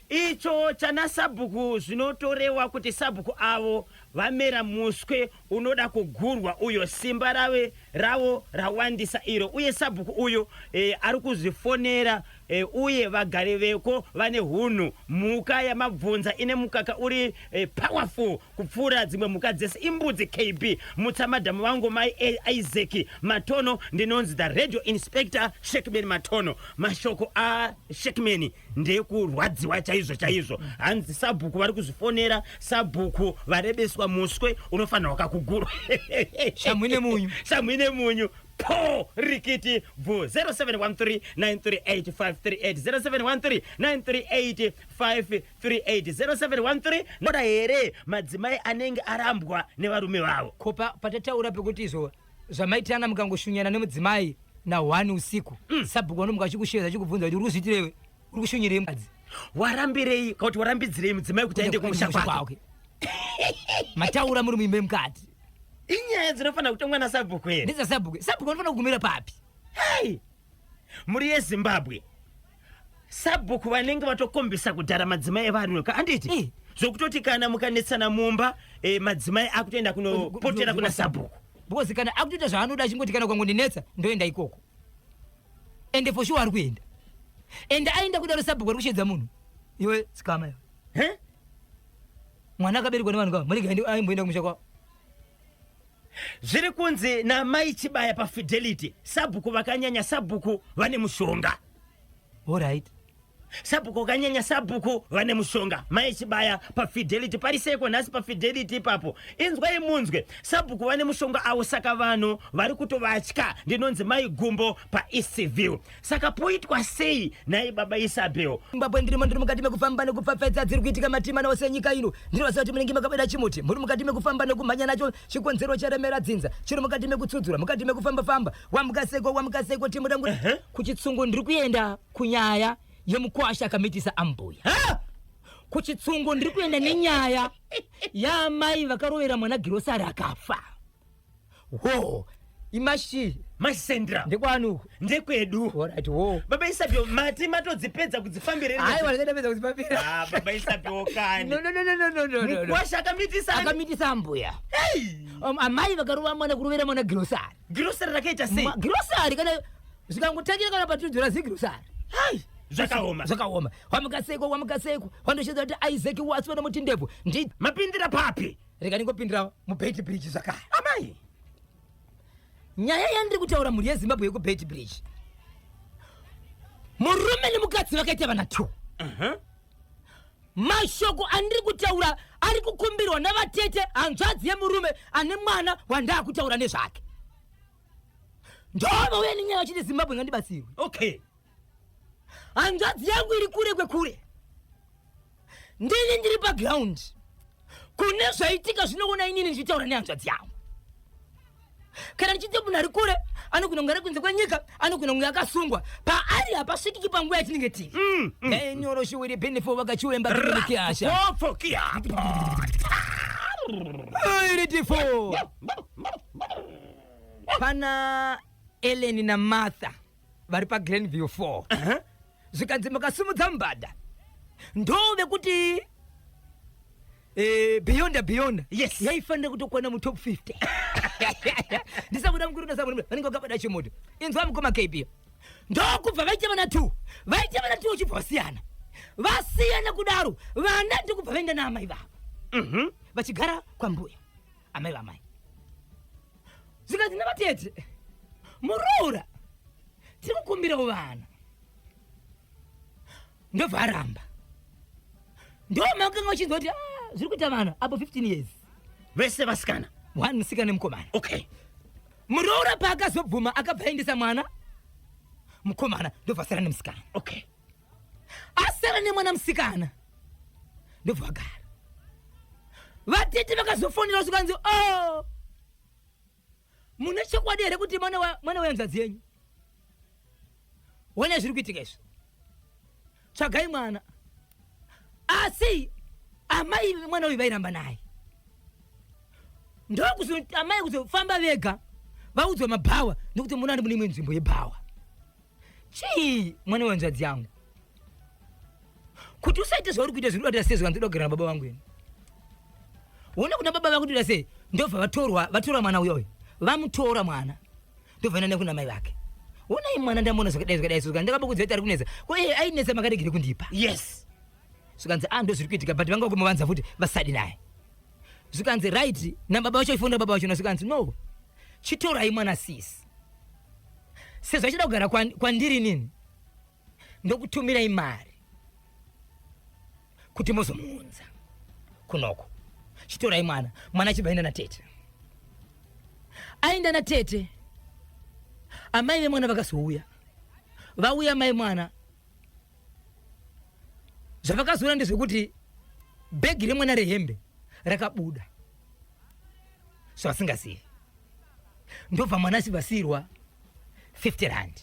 Icho chana sabhuku zvinotorewa kuti sabhuku avo vamera muswe unoda kugurwa uyo simba rave ravo rawandisa iro uye sabhuku uyo e, ari kuzvifonera e, uye vagari veko vane hunhu mhuka yamabvunza ine mukaka uri e, powerful kupfuura dzimwe mhuka dzese imbudzi KB mutsamadhamu vangu mai Isaac Matono ndinonzi the radio inspector Shekman Matono mashoko aShekman ndekurwadziwa chaizvo chaizvo hanzi sabhuku vari kuzvifonera sabhuku varebeswa muswe unofanirwa kakugurwa Shamhu ine munyu. shamhu ine munyu po rikiti bvu 0713938538 0713938538 0713 noda here madzimai anenge arambwa nevarume vavo ko patataura pekuti izvo zvamaitana mukangoshunyana nemudzimai na1 usiku mm. sabhuku vanomuka achikushedza achikubvunza kuti uri kuzviitirewe uri kushunyirei mukadzi warambirei kakuti warambidzirei mudzimai kuti aende kumusha kwake mataura muri muimba yemukati inyaya dzinofanira kutongwa nasabhuku here ndedzasabhuku sabhuku vanofanira kugumira papi hei mhuri yezimbabwe sabhuku vanenge vatokombisa kudhara madzimai evanhu ka handiti Eh. zvokutoti kana mukanetsana mumba eh, madzimai akutoenda kunopotera kuna sabhuku because kana akutoita zvaanoda achingoti kana kwangondinetsa ndoenda ikoko ende for sure ari kuenda ende aenda kudaro sabhuku ari kushedza munhu iwe tsikama iwe He? mwana akaberekwa nevanhu kava murege aimboenda kumusha kwavo Zviri kunzi namai Chibaya paFidelity, sabhuku vakanyanya sabhuku vane mushonga. Alright. Sabhuku vakanyanya sabhuku vane mushonga. Mai Chibaya paFidelity pari seiko nhasi paFidelity ipapo. Inzwai munzwe. Sabhuku vane mushonga avo saka vanhu vari kutovatya. Ndinonzi Mai Gumbo paEastview. Saka poitwa sei nhai baba Isabel? Zimbabwe ndirimo ndiri mukati mekufamba nekupfapfaidza dziri kuitika matima ose enyika ino ndinoziva kuti munenge makabata chimuti muri mukati mekufamba nekumhanya nacho chikonzero charemera dzinza chiri mukati mekutsudzura mukati mekufamba-famba wamukaseko wamukaseko timu rangu kuchitsungu ndiri kuenda kunyaya yemukwasha akamitisa ambuya kuchitsungu ndiri kuenda nenyaya yaamai vakarovera mwana girosari akafa wo imashi Masendra ndekwani uku ndekwedu Alright, wo baba Isabel mati matodzipedza kudzifambira aiwa ndakapedza kudzifambira Ah, baba Isabel kani no no no no no no no no mukwasha akamitisa akamitisa ambuya amai vakarova mwana kurovera mwana girosari girosari rakaita sei girosari kana zvikangotangira kana patidzora zigirosari Hai, zvakaoma zvakaoma wamukaseko wamukaseko wandoshedza kuti isaac wasi vanomuti ndebvu ndi mapindira papi rega ndingopindira mubeit bridge zvakare amai nyaya yandiri kutaura mhuri yezimbabwe yekubeit bridge murume nemukadzi vakaita vana two mashoko andiri kutaura ari kukumbirwa navatete hanzvadzi yemurume ane mwana wandaakutaura nezvake ndovauya nenyaya vachiti zimbabwe ngandibatsirwe okay hanzvadzi yangu iri kure kwekure ndini ndiri paground kune zvaitika zvinoona inini ndichitaura nehanzvadzi yangu kana ndichiti munhu ari kure anogona kunge ari kunze kwenyika anogona kunge akasungwa paari hapasvikiki panguva yatinenge tiri enyoro shiwiri benefo vakachiwemba kiasha iritifo pana ellen namartha vari paglenview 4 zvikanzi makasimudza mbada ndovekuti eh, beyond beyond Yes. yaifanira kutokwana mutop 50 ndisabuda mukuru nasabuda vanenge vakabada chimoto inzwa mukoma kb ndokubva vaita vana two vaita vana two uchibva vasiyana vasiyana kudaro vana ndokubva vaenda naamai vavo vachigara kwambuya amai vamai zvikanzi navatete muroora tiri kukumbirawo vana ndobva aramba ndomakanga uchinzwa kuti ah, zviri kuita vana apo 15 years vese vasikana one musikana nemukomana okay muroora paakazobvuma akabva aendesa mwana mukomana ndobva asara nemusikana okay asara nemwana musikana ndobva vagara vatete vakazofonera zvikanzi o oh, mune chokwadi here kuti mwana wehanzvadzi yenyu one zviri kuitika izvi tsvagai mwana asi amai mwana uyu vairamba naye ndokuzo amai kuzofamba vega vaudzwa mabhawa nekuti muna ari mune imwe nzvimbo yebhawa chii mwana wehanzvadzi yangu Kuti usaite zvauri kuita zviri kubatira sei? Zvikanzi, ndoda kugara nababa vangu ini. Uone kuna baba vako, toita sei? Ndobva vatorwa, vatora mwana uya uyu, vamutora mwana, ndobva enda naye kuna mai vake. Onai mwana, ndamuona zvakadai zvakadai. Zvikanzi, ndakambokudza kuti ari kunetsa. Ko iye ainetsa, makaregere kundipa? Zvikanzi, a, ndo zviri kuitika, but vanga vakumuvanza futi, vasadi naye. Zvikanzi, right, nababa vacho ifonera baba vachona. Zvikanzi, no, chitorai mwana sisi, sezvo achida kugara kwandiri inini, ndokutumirai mari kuti muzomuunza kunoko. Chitorai mwana. Mwana achibva aenda natete, aenda natete. Amai vemwana vakazouya. Vauya mai mwana, zvavakazoona ndezvekuti bhegi remwana rehembe rakabuda zvavasingazivi. Ndobva mwana achibva asiyirwa 50 rand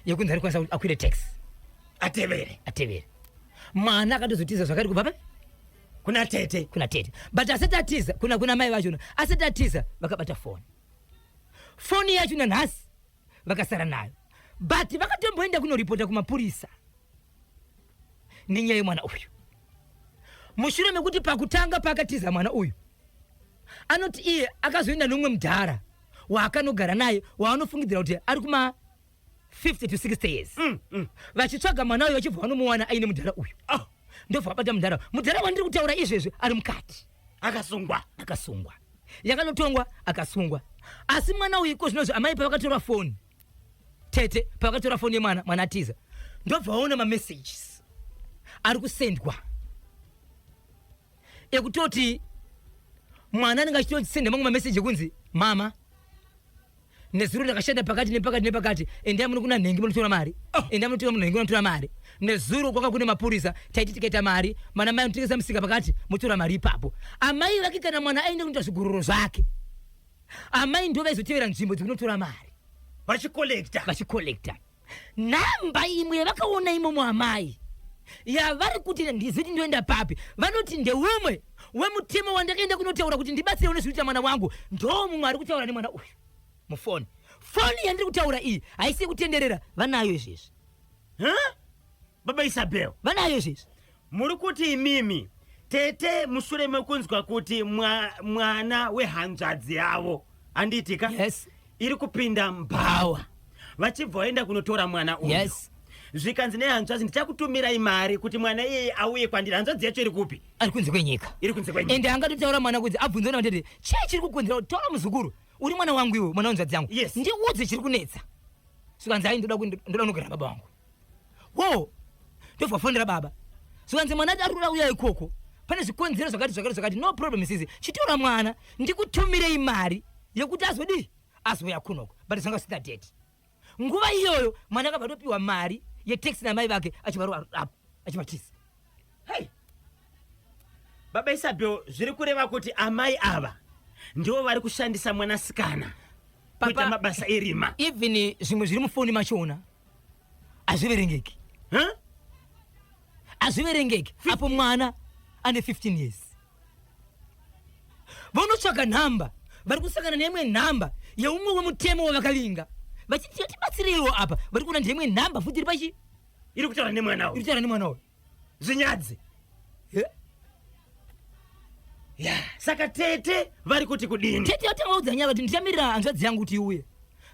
yekunzi ari kwanisa kuti akwire taxi atevere. Atevere. Mwana akatozotiza zvakare kubva papi? Kuna tete. Kuna tete. But asati atiza kuna mai vachona, asati atiza, vakabata foni. Foni yacho nanhasi vakasara nayo, but vakatomboenda kunoripota kumapurisa nenyaya yemwana uyu, mushure mekuti pakutanga paakatiza mwana uyu, anoti iye akazoenda nomumwe mudhara waakanogara naye, waanofungidzira kuti ari kuma 50 to 60 years. Vachitsvaga mwana uyu, vachibva vanomuwana aine mudhara uyu. Oh. Ndobva vabata mudhara. Mudhara wandiri kutaura izvezvi ari mukati. Akasungwa. Akasungwa, yakanotongwa, akasungwa. Asi mwana uyu iko zvinozvi, amai pavakatora foni, tete pavakatora foni yemwana, mwana atiza, ndobva vaona mamessages ari kusendwa ekutoti mwana anenge achitosenda mamwe mameseji ekunzi, mama, nezuro ndakashanda pakati nepakati nepakati, endai muno kuna nhengi munotora mari. Oh. Endai munotora munhengi munotora mari. Nezuro kwanga kune mapurisa, taiti tikaita mari, mana mai anotengesa musika pakati, motora mari ipapo. Amai vake, kana mwana aende kunoita zvigururo zvake, amai ndo vaizotevera nzvimbo dzekunotora mari. Vachikolekta. Vachikolekta. Nhamba imwe yavakaona imomo, amai yavari kuti ndiziti ndoenda papi, vanoti ndeumwe wemutemo wandakaenda kunotaura kuti ndibatsirewo nezvinoita mwana wangu, ndo mumwe ari kutaura nemwana uyu mufoni. Foni yandiri kutaura iyi haisi yekutenderera, vanayo izvezvi. Huh? Baba Isabel. Vanayo izvezvi. Muri kuti imimi tete, mushure mekunzwa kuti mwana wehanzvadzi yavo, handiti ka? Yes. Iri kupinda mbhawa, vachibva vaenda kunotora mwana uyu. Yes. Zvikanzi nehanzvadzi, ndichakutumirai mari kuti mwana iyeye auye kwandiri. Hanzvadzi yacho iri kupi? Ari kunze kwenyika. Iri kunze kwenyika. Ende angatotaura mwana kuti abvunze navatete, chii chiri kukonzera kuti, taura muzukuru, uri mwana wangu iwe, mwana wanzvadzi yangu. Ndiudze chiri kunetsa. Zvikanzi, ai, ndoda kunogara baba vangu. Wo ndobva fonera baba. Zvikanzi, mwana ati ari kuda uya ikoko, pane zvikonzero zvakati zvakati zvakati. No problem sisi, chitora mwana, ndikutumirei mari yekuti azodii, azouya kunoko. But zvanga zvisina date nguva iyoyo. Mwana akabva atopiwa mari yetaxi namai vake, achibva achivatiza. Hey. Baba Isabel, zviri kureva kuti amai ava ndivo vari kushandisa mwanasikana kuita mabasa erima. Even zvimwe zviri mufoni machona hazviverengeki. Huh? Hazviverengeki. Apo mwana ane 15 years, vanotsvaga nhamba, vari kusangana neimwe nhamba yeumwe wemutemo wavakavinga, vachiti tibatsireiwo apa. Vari kuona ndeimwe nhamba futi iri pachi Iri kutaura nemwana uyu. Iri kutaura nemwana uyu. Zvinyadzi. Ya, saka tete vari kuti kudini? Tete vatanga vaudza nyaya, vati ndichamirira hanzvadzi yangu kuti iuye,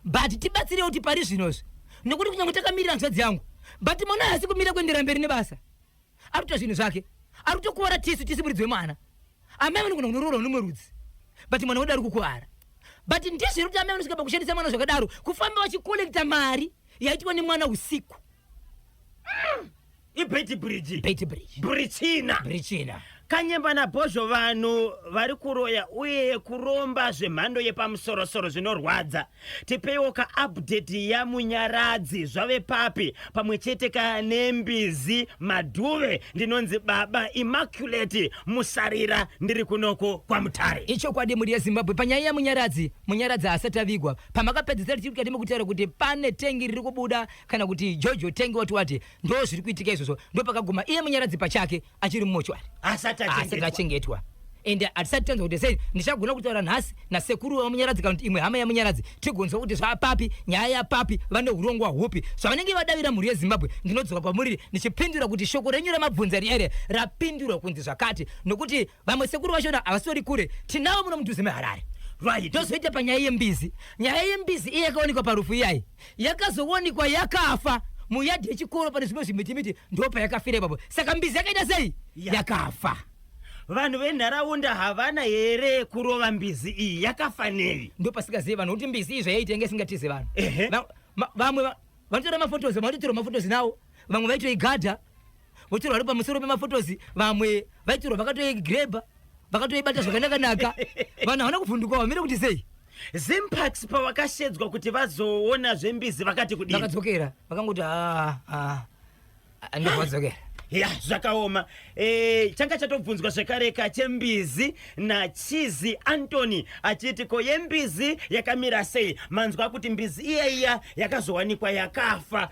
but tibatsirewo kuti pari zvinozvi, nekuti kunyange takamirira hanzvadzi yangu, but mwana haasi kumira kuendera mberi nebasa, ari kuita zvinhu zvake, ari kutokuvara. Tisu tisi muridzi wemwana. Amai vanogona kunoroorwa nomumwe rudzi, but mwana wedu ari kukuvara. But ndizvo kuti amai vanosvika pakushandisa mwana zvakadaro, kufamba vachikolekta mari yaitwa nemwana usiku. IBeitbridge. Beitbridge. Burichina. Burichina. Kanyemba naBhozho, vanhu vari kuroya uye kuromba zvemhando yepamusorosoro, zvinorwadza. Tipeiwo kaupdate yaMunyaradzi, zvave papi, pamwe chete ka nembizi Madhuve. Ndinonzi Baba Immaculate Musarira, ndiri kunoko kwaMutare. Ichokwadi, mhuri yeZimbabwe, panyaya yaMunyaradzi, Munyaradzi haasati avigwa. Pamakapedzisira tichiri mukati mekutaura kuti pane tengi riri kubuda, kana kuti jojo tengi, wati wati, ndo zviri kuitika izvozvo. Ndo pakaguma iye Munyaradzi pachake achiri mumochwari. Asati asati achengetwa. Achengetwa. Ende hatisati tanzwa kuti sei. Ndichagona kutaura nhasi nasekuru vaMunyaradzi kana kuti imwe hama yaMunyaradzi tigonzwa kuti zvapapi, nyaya yapapi, vane hurongwa hupi. Zvavanenge vadavira mhuri yeZimbabwe, ndinodzoka kwamuri ndichipindura kuti shoko renyu ramabvunza riere rapindurwa kunzi zvakati, nokuti vamwe sekuru vachona havasitori kure, tinavo muno mudhuze meHarare. Right. Tozoita panyaya yembizi. Nyaya yembizi iye yakaonekwa parufu iyayi yakazowanikwa yakafa muyadhi yechikoro pane zvimwe zvimitimiti, ndopayakafira ipapo. Saka mbizi yakaita sei? Yakafa. Vanhu venharaunda havana here kurova mbizi iyi? Yakafa nei? Ndopasingazive vanhu kuti mbizi iyi zvayaita inge isingatize vanhu. Ehe. Vamwe vanotora mafotos, vanototora mafotos nawo, vamwe vaitoigadha votorwa vari pamusoro pemafotos, vamwe vaitorwa vakatoigrebha, vakatoibata zvakanakanaka. Vanhu havana kuvhunduka, vamire kuti sei. Zimparks pavakashedzwa kuti vazoona zvembizi vakati kudini? Vakadzokera vakangoti "Ah, ah, ah," ndovadzokera. Ya, zvakaoma. Changa chatobvunzwa zvekareka chembizi naChizi Antony achiti ko yembizi yakamira sei? Manzwa kuti mbizi iya iya yakazowanikwa yakafa.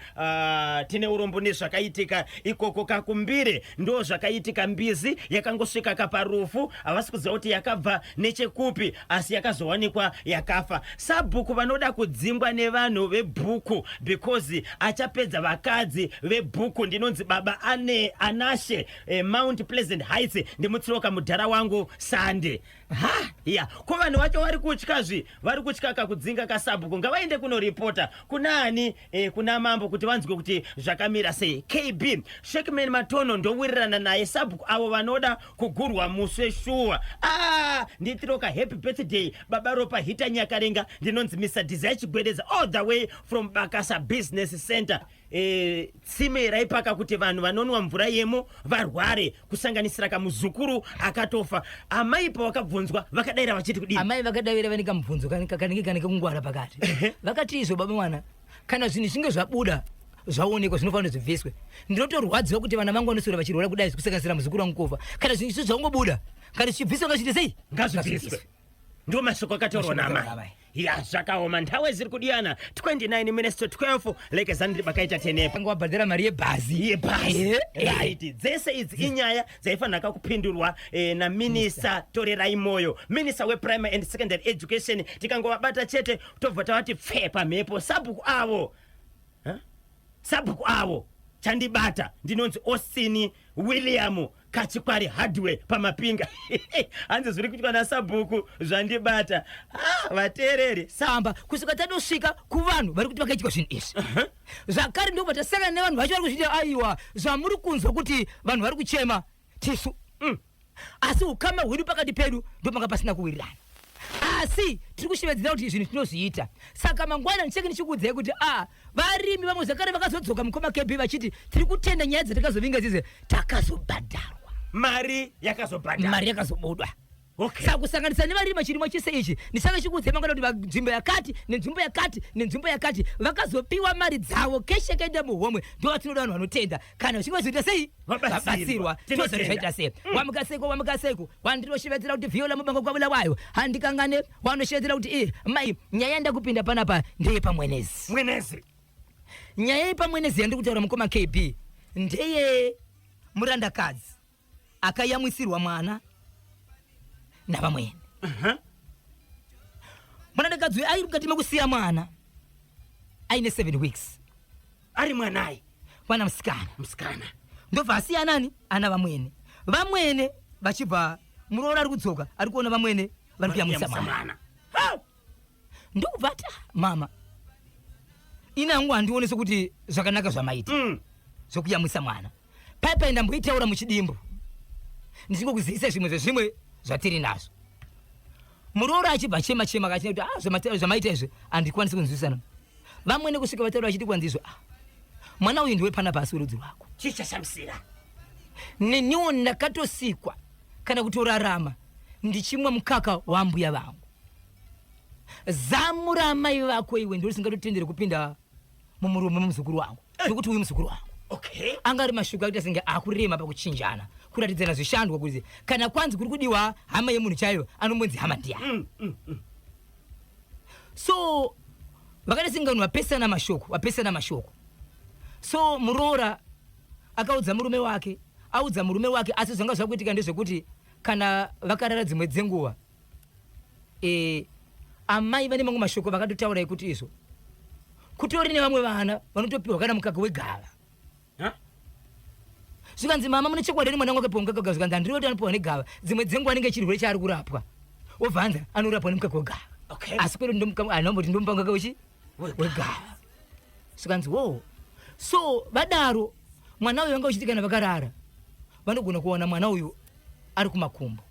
Tine urombo nezvakaitika ikoko kakumbire. Ndo zvakaitika, mbizi yakangosvika kaparufu, havasi kuziva kuti yakabva nechekupi, asi yakazowanikwa yakafa. Sabhuku vanoda kudzingwa nevanhu vebhuku because achapedza vakadzi vebhuku. Ndinonzi baba ane Anashe, Mount Pleasant Heights, ndimutsiroka mudhara wangu Sande. Ha, ya, ko vanhu vacho vari kutya zvi, vari kutya kakudzinga kasabhuku. Ngavaende kunoripota kunaani? Kuna mambo kuti vanzwe kuti zvakamira sei. KB Shekman Matono, ndowirirana naye, sabhuku avo vanoda kugurwa muswe shuwa. Ah, nditiroka happy birthday baba Ropa Hita Nyakarenga. Ndinonzi Mr Desire Chigwedeza all the way from Bakasa Business Center. Tsime raipaka kuti vanhu vanonwa mvura yemo varware, kusanganisira kamuzukuru akatofa. Amai pavakabvunzwa vakadaira vachiti kudini? Amai vakadavira vane kamubvunzo kanenge kane kekungwara pakati. Vakati izvo baba mwana, kana zvinhu zvichinge zvabuda zvaonekwa zvinofanira zvibviswe. Ndinotorwadziwa kuti vana vangu vanoswera vachirwara kudai, kusanganisira muzukuru wangu kufa. Kana zvinhu izvi zvangobuda, kana zvichibviswa, ngazviite sei? Ngazvibviswe. Ndo mashoko akataurwa Mashoko naamai. akataurwa naamai. Ya, zvakaoma. Nthawe ziri kudiyana 29 minutes to 12, lekezani ribakaita tenepa. Vanga vabhadhara mari yebhazi. Yebhazi. Right, dzese idzi inyaya dzaifanira kakupindurwa naminista Torerai Moyo, minista weprimary and secondary education. Tikangovabata chete tobva tavati pfe pamhepo sabhuku avo. Huh? Sabhuku avo chandibata. Ndinonzi Austin William Kachikwari Hardware pamapinga. Hanzi zviri kuitwa nasabhuku zvandibata. Ah, vateereri. Samba kusvika tatosvika kuvanhu vari kuti vakaitwa zvinhu izvi. Zvakare ndobva tasangana nevanhu vacho vari kuzviita. Aiwa, zvamuri kunzwa kuti vanhu vari kuchema tisu. Asi ukama hwedu pakati pedu ndopanga pasina kuwirirana, asi tiri kushevedzera kuti zvinhu tinozviita. Saka mangwana ndichenge ndichikuudzai kuti a varimi vamwe zvakare vakazodzoka, mukoma KB, vachiti tiri kutenda nyaya dzatakazovinga dzidze, takazobhadharwa. Mari yakazobhadharwa. Mari yakazobudwa. Okay. Saka kusanganisa nevarima chirimwa chese ichi, ndichange chikuudzai mangwana kuti nzvimbo yakati nenzvimbo yakati nenzvimbo yakati vakazopiwa mari dzavo, cash yakaenda muhomwe. Ndo vatinoda, vanhu vanotenda kana vachinge vazoita sei? Vabatsirwa. Vabatsirwa. Tinotenda. Tozoti zvaita sei? Wamuka seko, wamuka seko. Wandinoshevedzera kuti Viola Mubango kwabula wayo handikangane. Wanoshevedzera kuti mai, nyaya yandakupinda panapa ndeyepamwenezi. Mwenezi. Nyaya yepamwenezi yandiri kutaura, mukoma KB, ndeye murandakadzi akayamwisirwa mwana navamwene. Murandakadzi uyu ari mukati mekusiya mwana aine 7 weeks. Ari mwanai? Mwana musikana. Musikana. Ndobva asiya nani? Ana vamwene. Vamwene vachibva, muroora ari kudzoka ari kuona vamwene vari kuyamwisa mwana. Mwana. Ha! Ndokubva ati, "Ah, mama, ini hangu handioni sekuti zvakanaka zvamaita zvokuyamwisa mwana." Paipai ndamboitaura muchidimbu ndichingokuzivisa zvimwe zvezvimwe zvatiri nazvo. Muroora achibva chema chema kachina kuti, ah, zvamaita izvi handikwanisi kunzwisana. Vamwene kusvika vataura vachiti kwanzi izvo, ah, mwana uyu ndiwe panapa asi werudzi rwako. Chichashamisira. Neniwo ndakatosikwa kana kutorarama ndichimwa mukaka waambuya vangu. Zamu raamai vako iwe ndorisingatotendere kupinda mumuromo memuzukuru wangu, nekuti uyu muzukuru wangu. Anga ari mashoko akaita senge akurema pakuchinjana kuratidzana zvishandwa, kuti kana kwanzi kuri kudiwa hama yemunhu chaiyo, anombonzi hama ndiyani? So vakaita senge vanhu vapesana mashoko, vapesana mashoko. So muroora akaudza murume wake, audza murume wake, asi zvanga zvakuitika ndezvekuti Kana vakarara dzimwe dzenguva, e, amai vane mamwe mashoko vakatotaura ekuti izvo kutori nevamwe vana vanotopiwa kana mukaka wegava. Zvikanzi, mama, mune chokwadi here mwana wangu akapiwa mukaka wegava? Zvikanzi, handiri kuti anopiwa negava, dzimwe dzenguva anenge chirwere chaari kurapwa, wobva anzi anorapwa nemukaka wegava. Asi kwete anomboti ndomupa mukaka wechi wegava. Zvikanzi, wo so vadaro mwana uyu vanga uchiti kana vakarara vanogona kuwana mwana uyu ari kumakumbo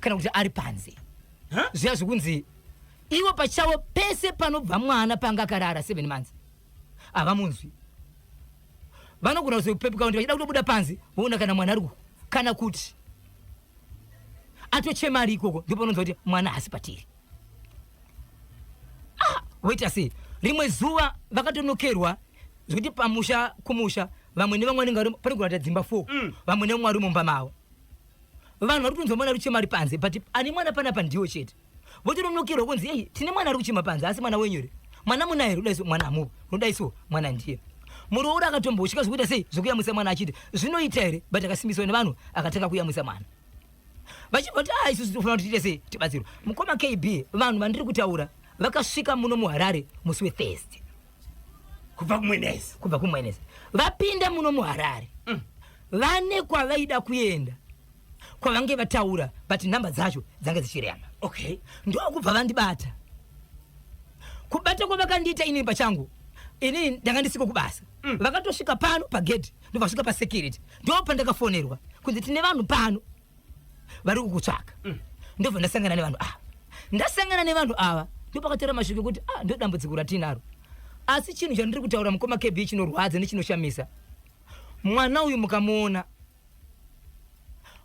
kana kuti ari panze. Zviya zvekunzi ivo pachavo pese panobva mwana panga akarara 7 months havamunzwi, vanogona kuzopepuka kuti vachida kutobuda panze voona kana mwana ari kana kuti atochema ari ikoko, ndipo panonzwa kuti mwana haasi patiri. Ah, voita sei? Rimwe zuva vakatonokerwa zvekuti pamusha kumusha vamwe nevamwe vanenge vari panogona kuita dzimba 4, vamwe nevamwe vari mumba mavo, vanhu vari kutonzwa mwana ari kuchema ari panze, but ane mwana panapa ndiwo chete. Votononokerwa kunzi, ei, tine mwana ari kuchema panze, asi mwana wenyu here? Mwana munaye here? Kudai so mwana hamupo, unodai so mwana ndiye. Muroora akatombotya zvekuita sei zvekuyamwisa mwana, achiti zvinoita here, but akasimbiswa nevanhu akatanga kuyamwisa mwana, vachibva kuti, a, isusu tinofanira kuti tiite sei, tibatsirwe. Mukoma KB, vanhu vandiri kutaura vakasvika muno muHarare musi weThursday. Kubva kuMwenezi. Kubva kuMwenezi vapinda muno muHarare. Vane kwavaida kuenda kwavange vataura, but nhamba dzacho dzange dzichirema. Ndokubva vandibata. Kubata kwavakandiita, inini pachangu inini ndanga ndisiko kubasa. Vakatosvika pano pagedhi, ndobva vasvika pasecurity, ndo pandakafonerwa kunzi tine vanhu pano vari kukutsvaka. Ndobva ndasangana nevanhu ava. Ndasangana nevanhu ava, ndopakataura mashoko ekuti, ah, ndo dambudziko ratinaro. Asi chinhu chandiri kutaura, mukoma KB, chinorwadza nechinoshamisa, mwana uyu mukamuona,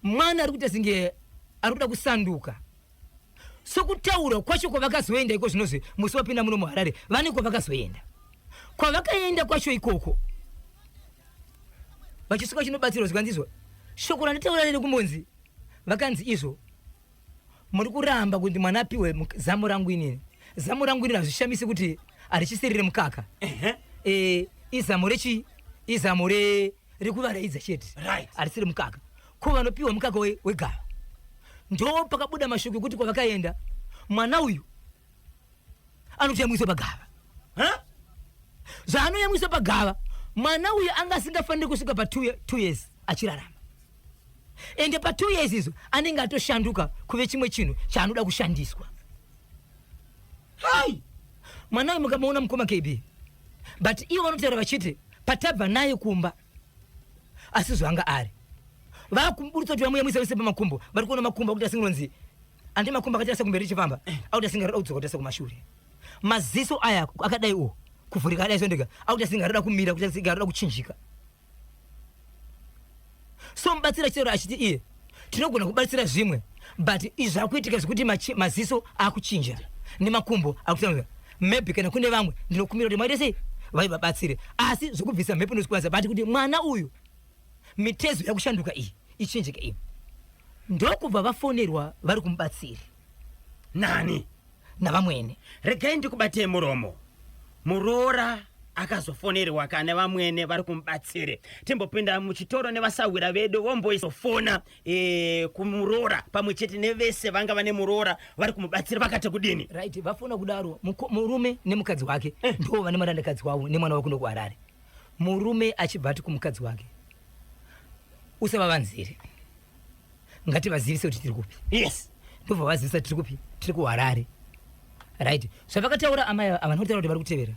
mwana ari kuita senge ari kuda kusanduka. Sokutaura kwacho kwavakazoenda iko zvinozvi, musi wapinda muno muHarare vane kwavakazoenda. Kwavakaenda kwacho ikoko, vachisvika chinobatsirwa, zvikanzi izvo shoko randitaura rere kumbonzi vakanzi izvo muri kuramba kuti mwana apiwe zamo rangu inini. Zamo rangu inini hazvishamisi kuti harichisirire mukaka. E, izamo rechi izamo rekuvaraidza chete. Harisiri mukaka. Ko vanopiwa mukaka wegava? Ndo pakabuda mashoko ekuti kwavakaenda mwana uyu anotoyamwiswa pagava. Zvaanoyamwiswa pagava, mwana uyu anga asingafaniri kusvika pa 2 years achirarama, ende pa 2 years izvo anenge atoshanduka kuve chimwe chinhu chaanoda kushandiswa. Hai. Mwana uyu mukamuona, mukoma KB, but ivo vanotaura vachiti patabva naye kumba asi zvanga ari vakumburitsa kuti vamuyamwisa vese pamakumbo, vari kuona makumbo akuti asingonzi andi makumbo akaita sekumberi richifamba, akuti asingaroda kudzoka kuita sekumashure. Maziso aya akadai o kuvhurika akadai sondega, akuti asingaroda kumira kuti asingaroda kuchinjika. So mubatsira achitaura achiti iye tinogona kubatsira zvimwe, but izvi zvakuitika zvekuti maziso akuchinja nemakumbo akuchinja, maybe kana kune vamwe ndinokumbira kuti maite sei vaivabatsire, asi zvekubvisa mhepo ndozvikwanisa, but kuti mwana uyu mitezo yakushanduka iyi ichinjike iyi. Ndokubva vafonerwa vari kumubatsiri. Nani? Navamwene. Regai ndikubatei muromo. Muroora akazofonerwa kana vamwene vari kumubatsire. Timbopinda muchitoro nevasahwira vedu vomboisofona kumuroora pamwe chete nevese vanga vane muroora vari kumubatsira, vakati kudini? Right, vafona kudaro, murume nemukadzi wake ndo vane marandakadzi wavo nemwana wako ndokuHarare. Murume achibva ati kumukadzi wake, usavavanzire, ngativazivise kuti tiri kupi. Ndobva vazivisa, tiri kupi? Tiri kuHarare. Right, zvavakataura amai ava, havana kutaura kuti vari kutevera,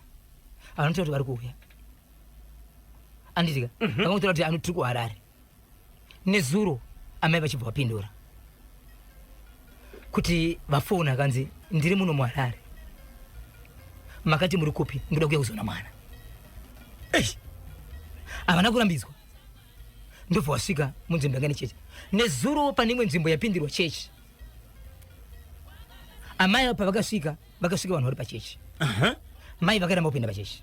havana kutaura kuti vari kuuya, anditika? Vakangotaura kuti ano tiri kuHarare. Nezuro amai vachibva vapindura kuti vafona, akanzi, ndiri muno muHarare, makati muri kupi? Ndoda kuuya kuzoona mwana. Eish. Havana kurambidzwa, ndobva wasvika munzvimbo yanga nechechi. Nezuro pane imwe nzvimbo yapindirwa chechi, amai ava pavakasvika, vakasvika vanhu vari pachechi. Mai vakaramba kupinda pachechi,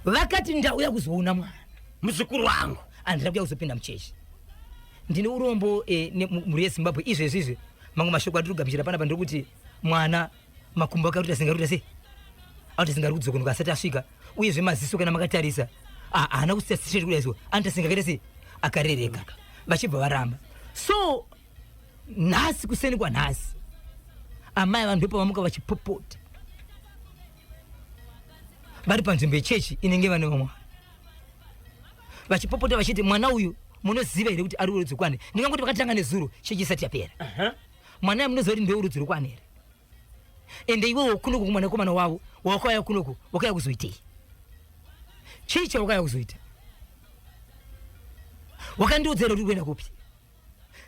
vakati, ndauya kuzoona mwana, muzukuru wangu, handina kuya kuzopinda muchechi. Ndine urombo mhuri yeZimbabwe, izvezvi izvi mamwe mashoko atiri kugamuchira panapa ndekuti mwana makumbo ake arikuita singaruita sei, akuti singari kudzokonoka asati asvika. Uyezve maziso kana makatarisa, haana kusita straight kudai, so anoita singakaita sei, akarereka. Vachibva varamba. So Nhasi kuseni kwanhasi, amai vanhu ndipo vamuka vachipopota vari panzvimbo yechechi inenge vane vamwe vachipopota vachiti, "Mwana uyu munoziva here kuti ari urudzi rwani?" Ndingangoti vakatanga nezuro chechi isati yapera. Mwana uyu munoziva kuti ndeurudzi rwani here? Ende iwewo kunoku kumwanakomana wavo wakauya kunoku, wakauya kuzoitei? Chii chawakauya kuzoita? Wakandiudza here kuti uri kuenda kupi?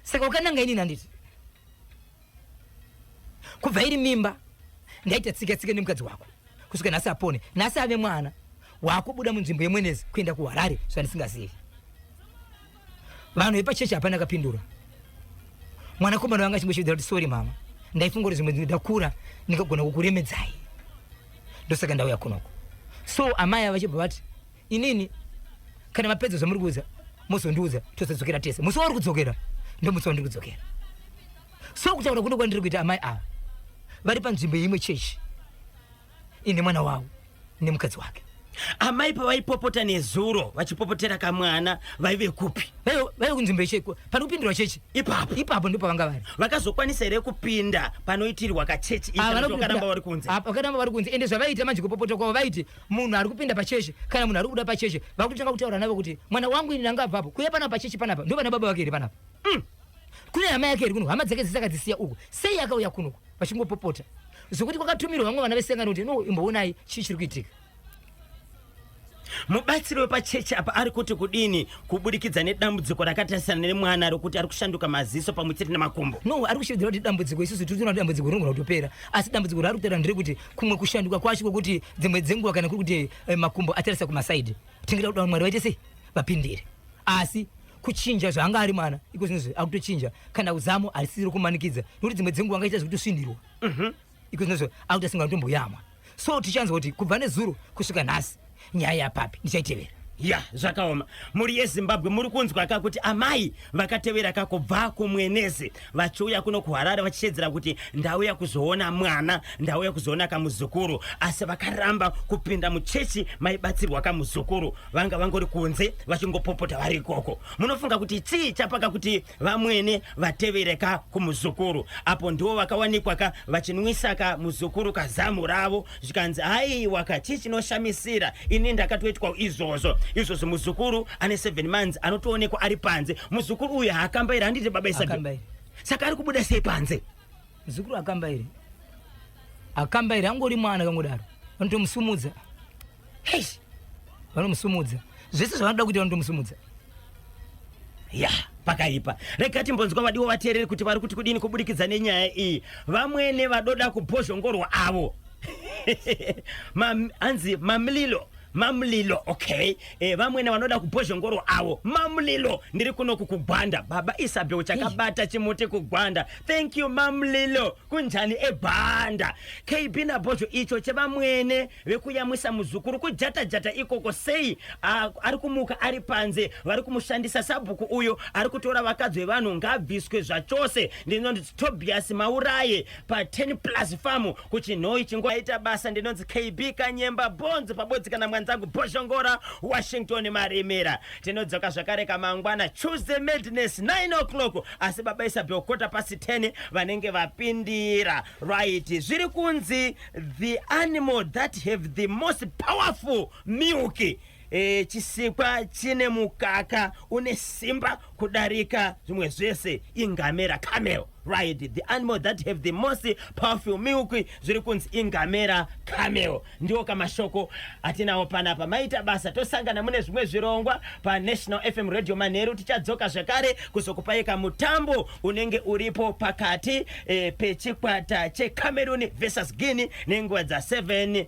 Saka wakananga inini, handiti? Kubva iri mimba ndaita tsika tsika nemukadzi wako kusvika nhasi apone, nhasi ave mwana, wakubuda munzvimbo yeMwenezi kuenda kuHarare zvandisingazivi. Vanhu vepachechi hapana akapindura. Mwanakomana wanga achingoshidzira kuti, "Sorry mama, ndaifunga kuti zvimwe ndakura ndingagona kukuremedzai, ndosaka ndauya kunoko." So amai ava vachibva vati, "Inini kana mapedza zvamuri kuudza, mozondiudza, tozodzokera tese. Musi wauri kudzokera ndomusi wandiri kudzokera." So kutaura kuno kwandiri kuita, amai ava vari panzvimbo yeimwe chechi ine mwana wavo nemukadzi wake. Amai pavaipopota nezuro vachipopotera kamwana, vaive kupi? Vaive kunzvimbo yechechi pane kupindirwa chechi. Ipapo? Ipapo ndipo pavanga vari. Vakazokwanisa here kupinda panoitirwa kachechi? Havana. Vakaramba vari kunze? Vakaramba vari kunze. Ende zvavaiita manje, kupopota kwavo, vaiti munhu ari kupinda pachechi kana munhu ari kubuda pachechi, vakutotanga kutaura navo kuti, "Mwana wangu ini ndanga abvapo kuya panapa pachechi panapa, ndo vana baba vake here panapa? Kune hama yake here kuno? Hama dzake dzese akadzisiya uku, sei akauya kunoku?" Vachingopopota zvokuti kwakatumirwa vamwe vana vesangano kuti, "No, imboonai chii chiri kuitika." Mubatsiri wepachechi apa ari kuti kudini kubudikidza nedambudziko rakatarisana nemwana rokuti ari kushanduka maziso pamwe chete nemakumbo? No, ari kushividzira kuti dambudziko, isusu tiri kuona kuti dambudziko rinogona kutopera, asi dambudziko raari kutaura nderekuti kumwe kushanduka kwacho kwokuti dzimwe dzenguva kana kuri kuti makumbo atarisa kumasaidhi, tingada kuda Mwari vaite sei, vapindire. Asi kuchinja zvaanga ari mwana iko zvinozvi akutochinja, kana uzamu harisiri kumanikidza, nokuti dzimwe dzenguva angaita zvekutosvindirwa. Iko zvinozvi akuti asingatomboyamwa. So tichanzwa kuti kubva nezuro kusvika nhasi nyaya yapapi, ndichaitevera. Ya, zvakaoma. Mhuri yeZimbabwe, muri kunzwa ka kuti amai vakatevera ka kubva kuMwenezi vachiuya kuno kuHarare vachishedzera kuti, "Ndauya kuzoona mwana, ndauya kuzoona kamuzukuru," asi vakaramba kupinda muchechi maibatsirwa kamuzukuru. Vanga vangori kunze vachingopopota vari ikoko. Munofunga kuti chii chapaka kuti vamwene vatevere ka kumuzukuru, apo ndivo vakawanikwa ka vachinwisa ka muzukuru kazamu ravo, zvikanzi haiwa ka, chii chinoshamisira? Ini ndakatoitwa izvozvo izvozvo. Muzukuru ane 7 months anotoonekwa ari panze. Muzukuru uyu haakambairi, handiti, baba Isabel? Akambairi. Saka ari kubuda sei panze? Muzukuru akambairi, akambairi, angori mwana kangodaro, vanotomusumudza. Hei. Vanomusumudza zvese zvavanoda kuita, vanotomusumudza. Ya, pakaipa. Rega timbonzwa vadiwa vateereri kuti vari kuti kudini kubudikidza nenyaya iyi. Vamwene vadoda kubhozhongorwa avo. Hanzi mamlilo, mamlilo. Okay, vamwene vanoda kubhozhongorwa avo, mamlilo. Ndiri kunoku kuGwanda. Baba Isabel chakabata chimuti kuGwanda. Thank you, mamlilo. Kunjani eGwanda? KB naBhozho, icho chevamwene vekuyamwisa muzukuru kujata jata ikoko, sei ari kumuka ari panze? Vari kumushandisa. Sabhuku uyo ari kutora vakadzi vevanhu ngabviswe zvachose. Ndinonzi Tobias Mauraye pa10 Plus Farm kuChinhoi. Chingoaita basa. Ndinonzi KB Kanyemba Bonzo pabodzi kana mwanzangu Bhozhongora Washington Maremera. Tinodzoka zvakare kamangwana, Tuesday Madness, 9 o'clock, asi baba Isabel 10:15 vanenge vapindira. Right, zviri kunzi the animal that have the most powerful milk, chisikwa chine mukaka une simba kudarika zvimwe zvese ingamera, camel. Right, the animal that have the most powerful milk zviri kunzi ingamera, camel. Ndiwo kamashoko atinawo panapa. Maita basa, tosangana mune zvimwe zvirongwa paNational FM Radio. Manheru tichadzoka zvakare kuzokupai kamutambo unenge uripo pakati pechikwata cheCameroon versus Guinea nenguva dza7.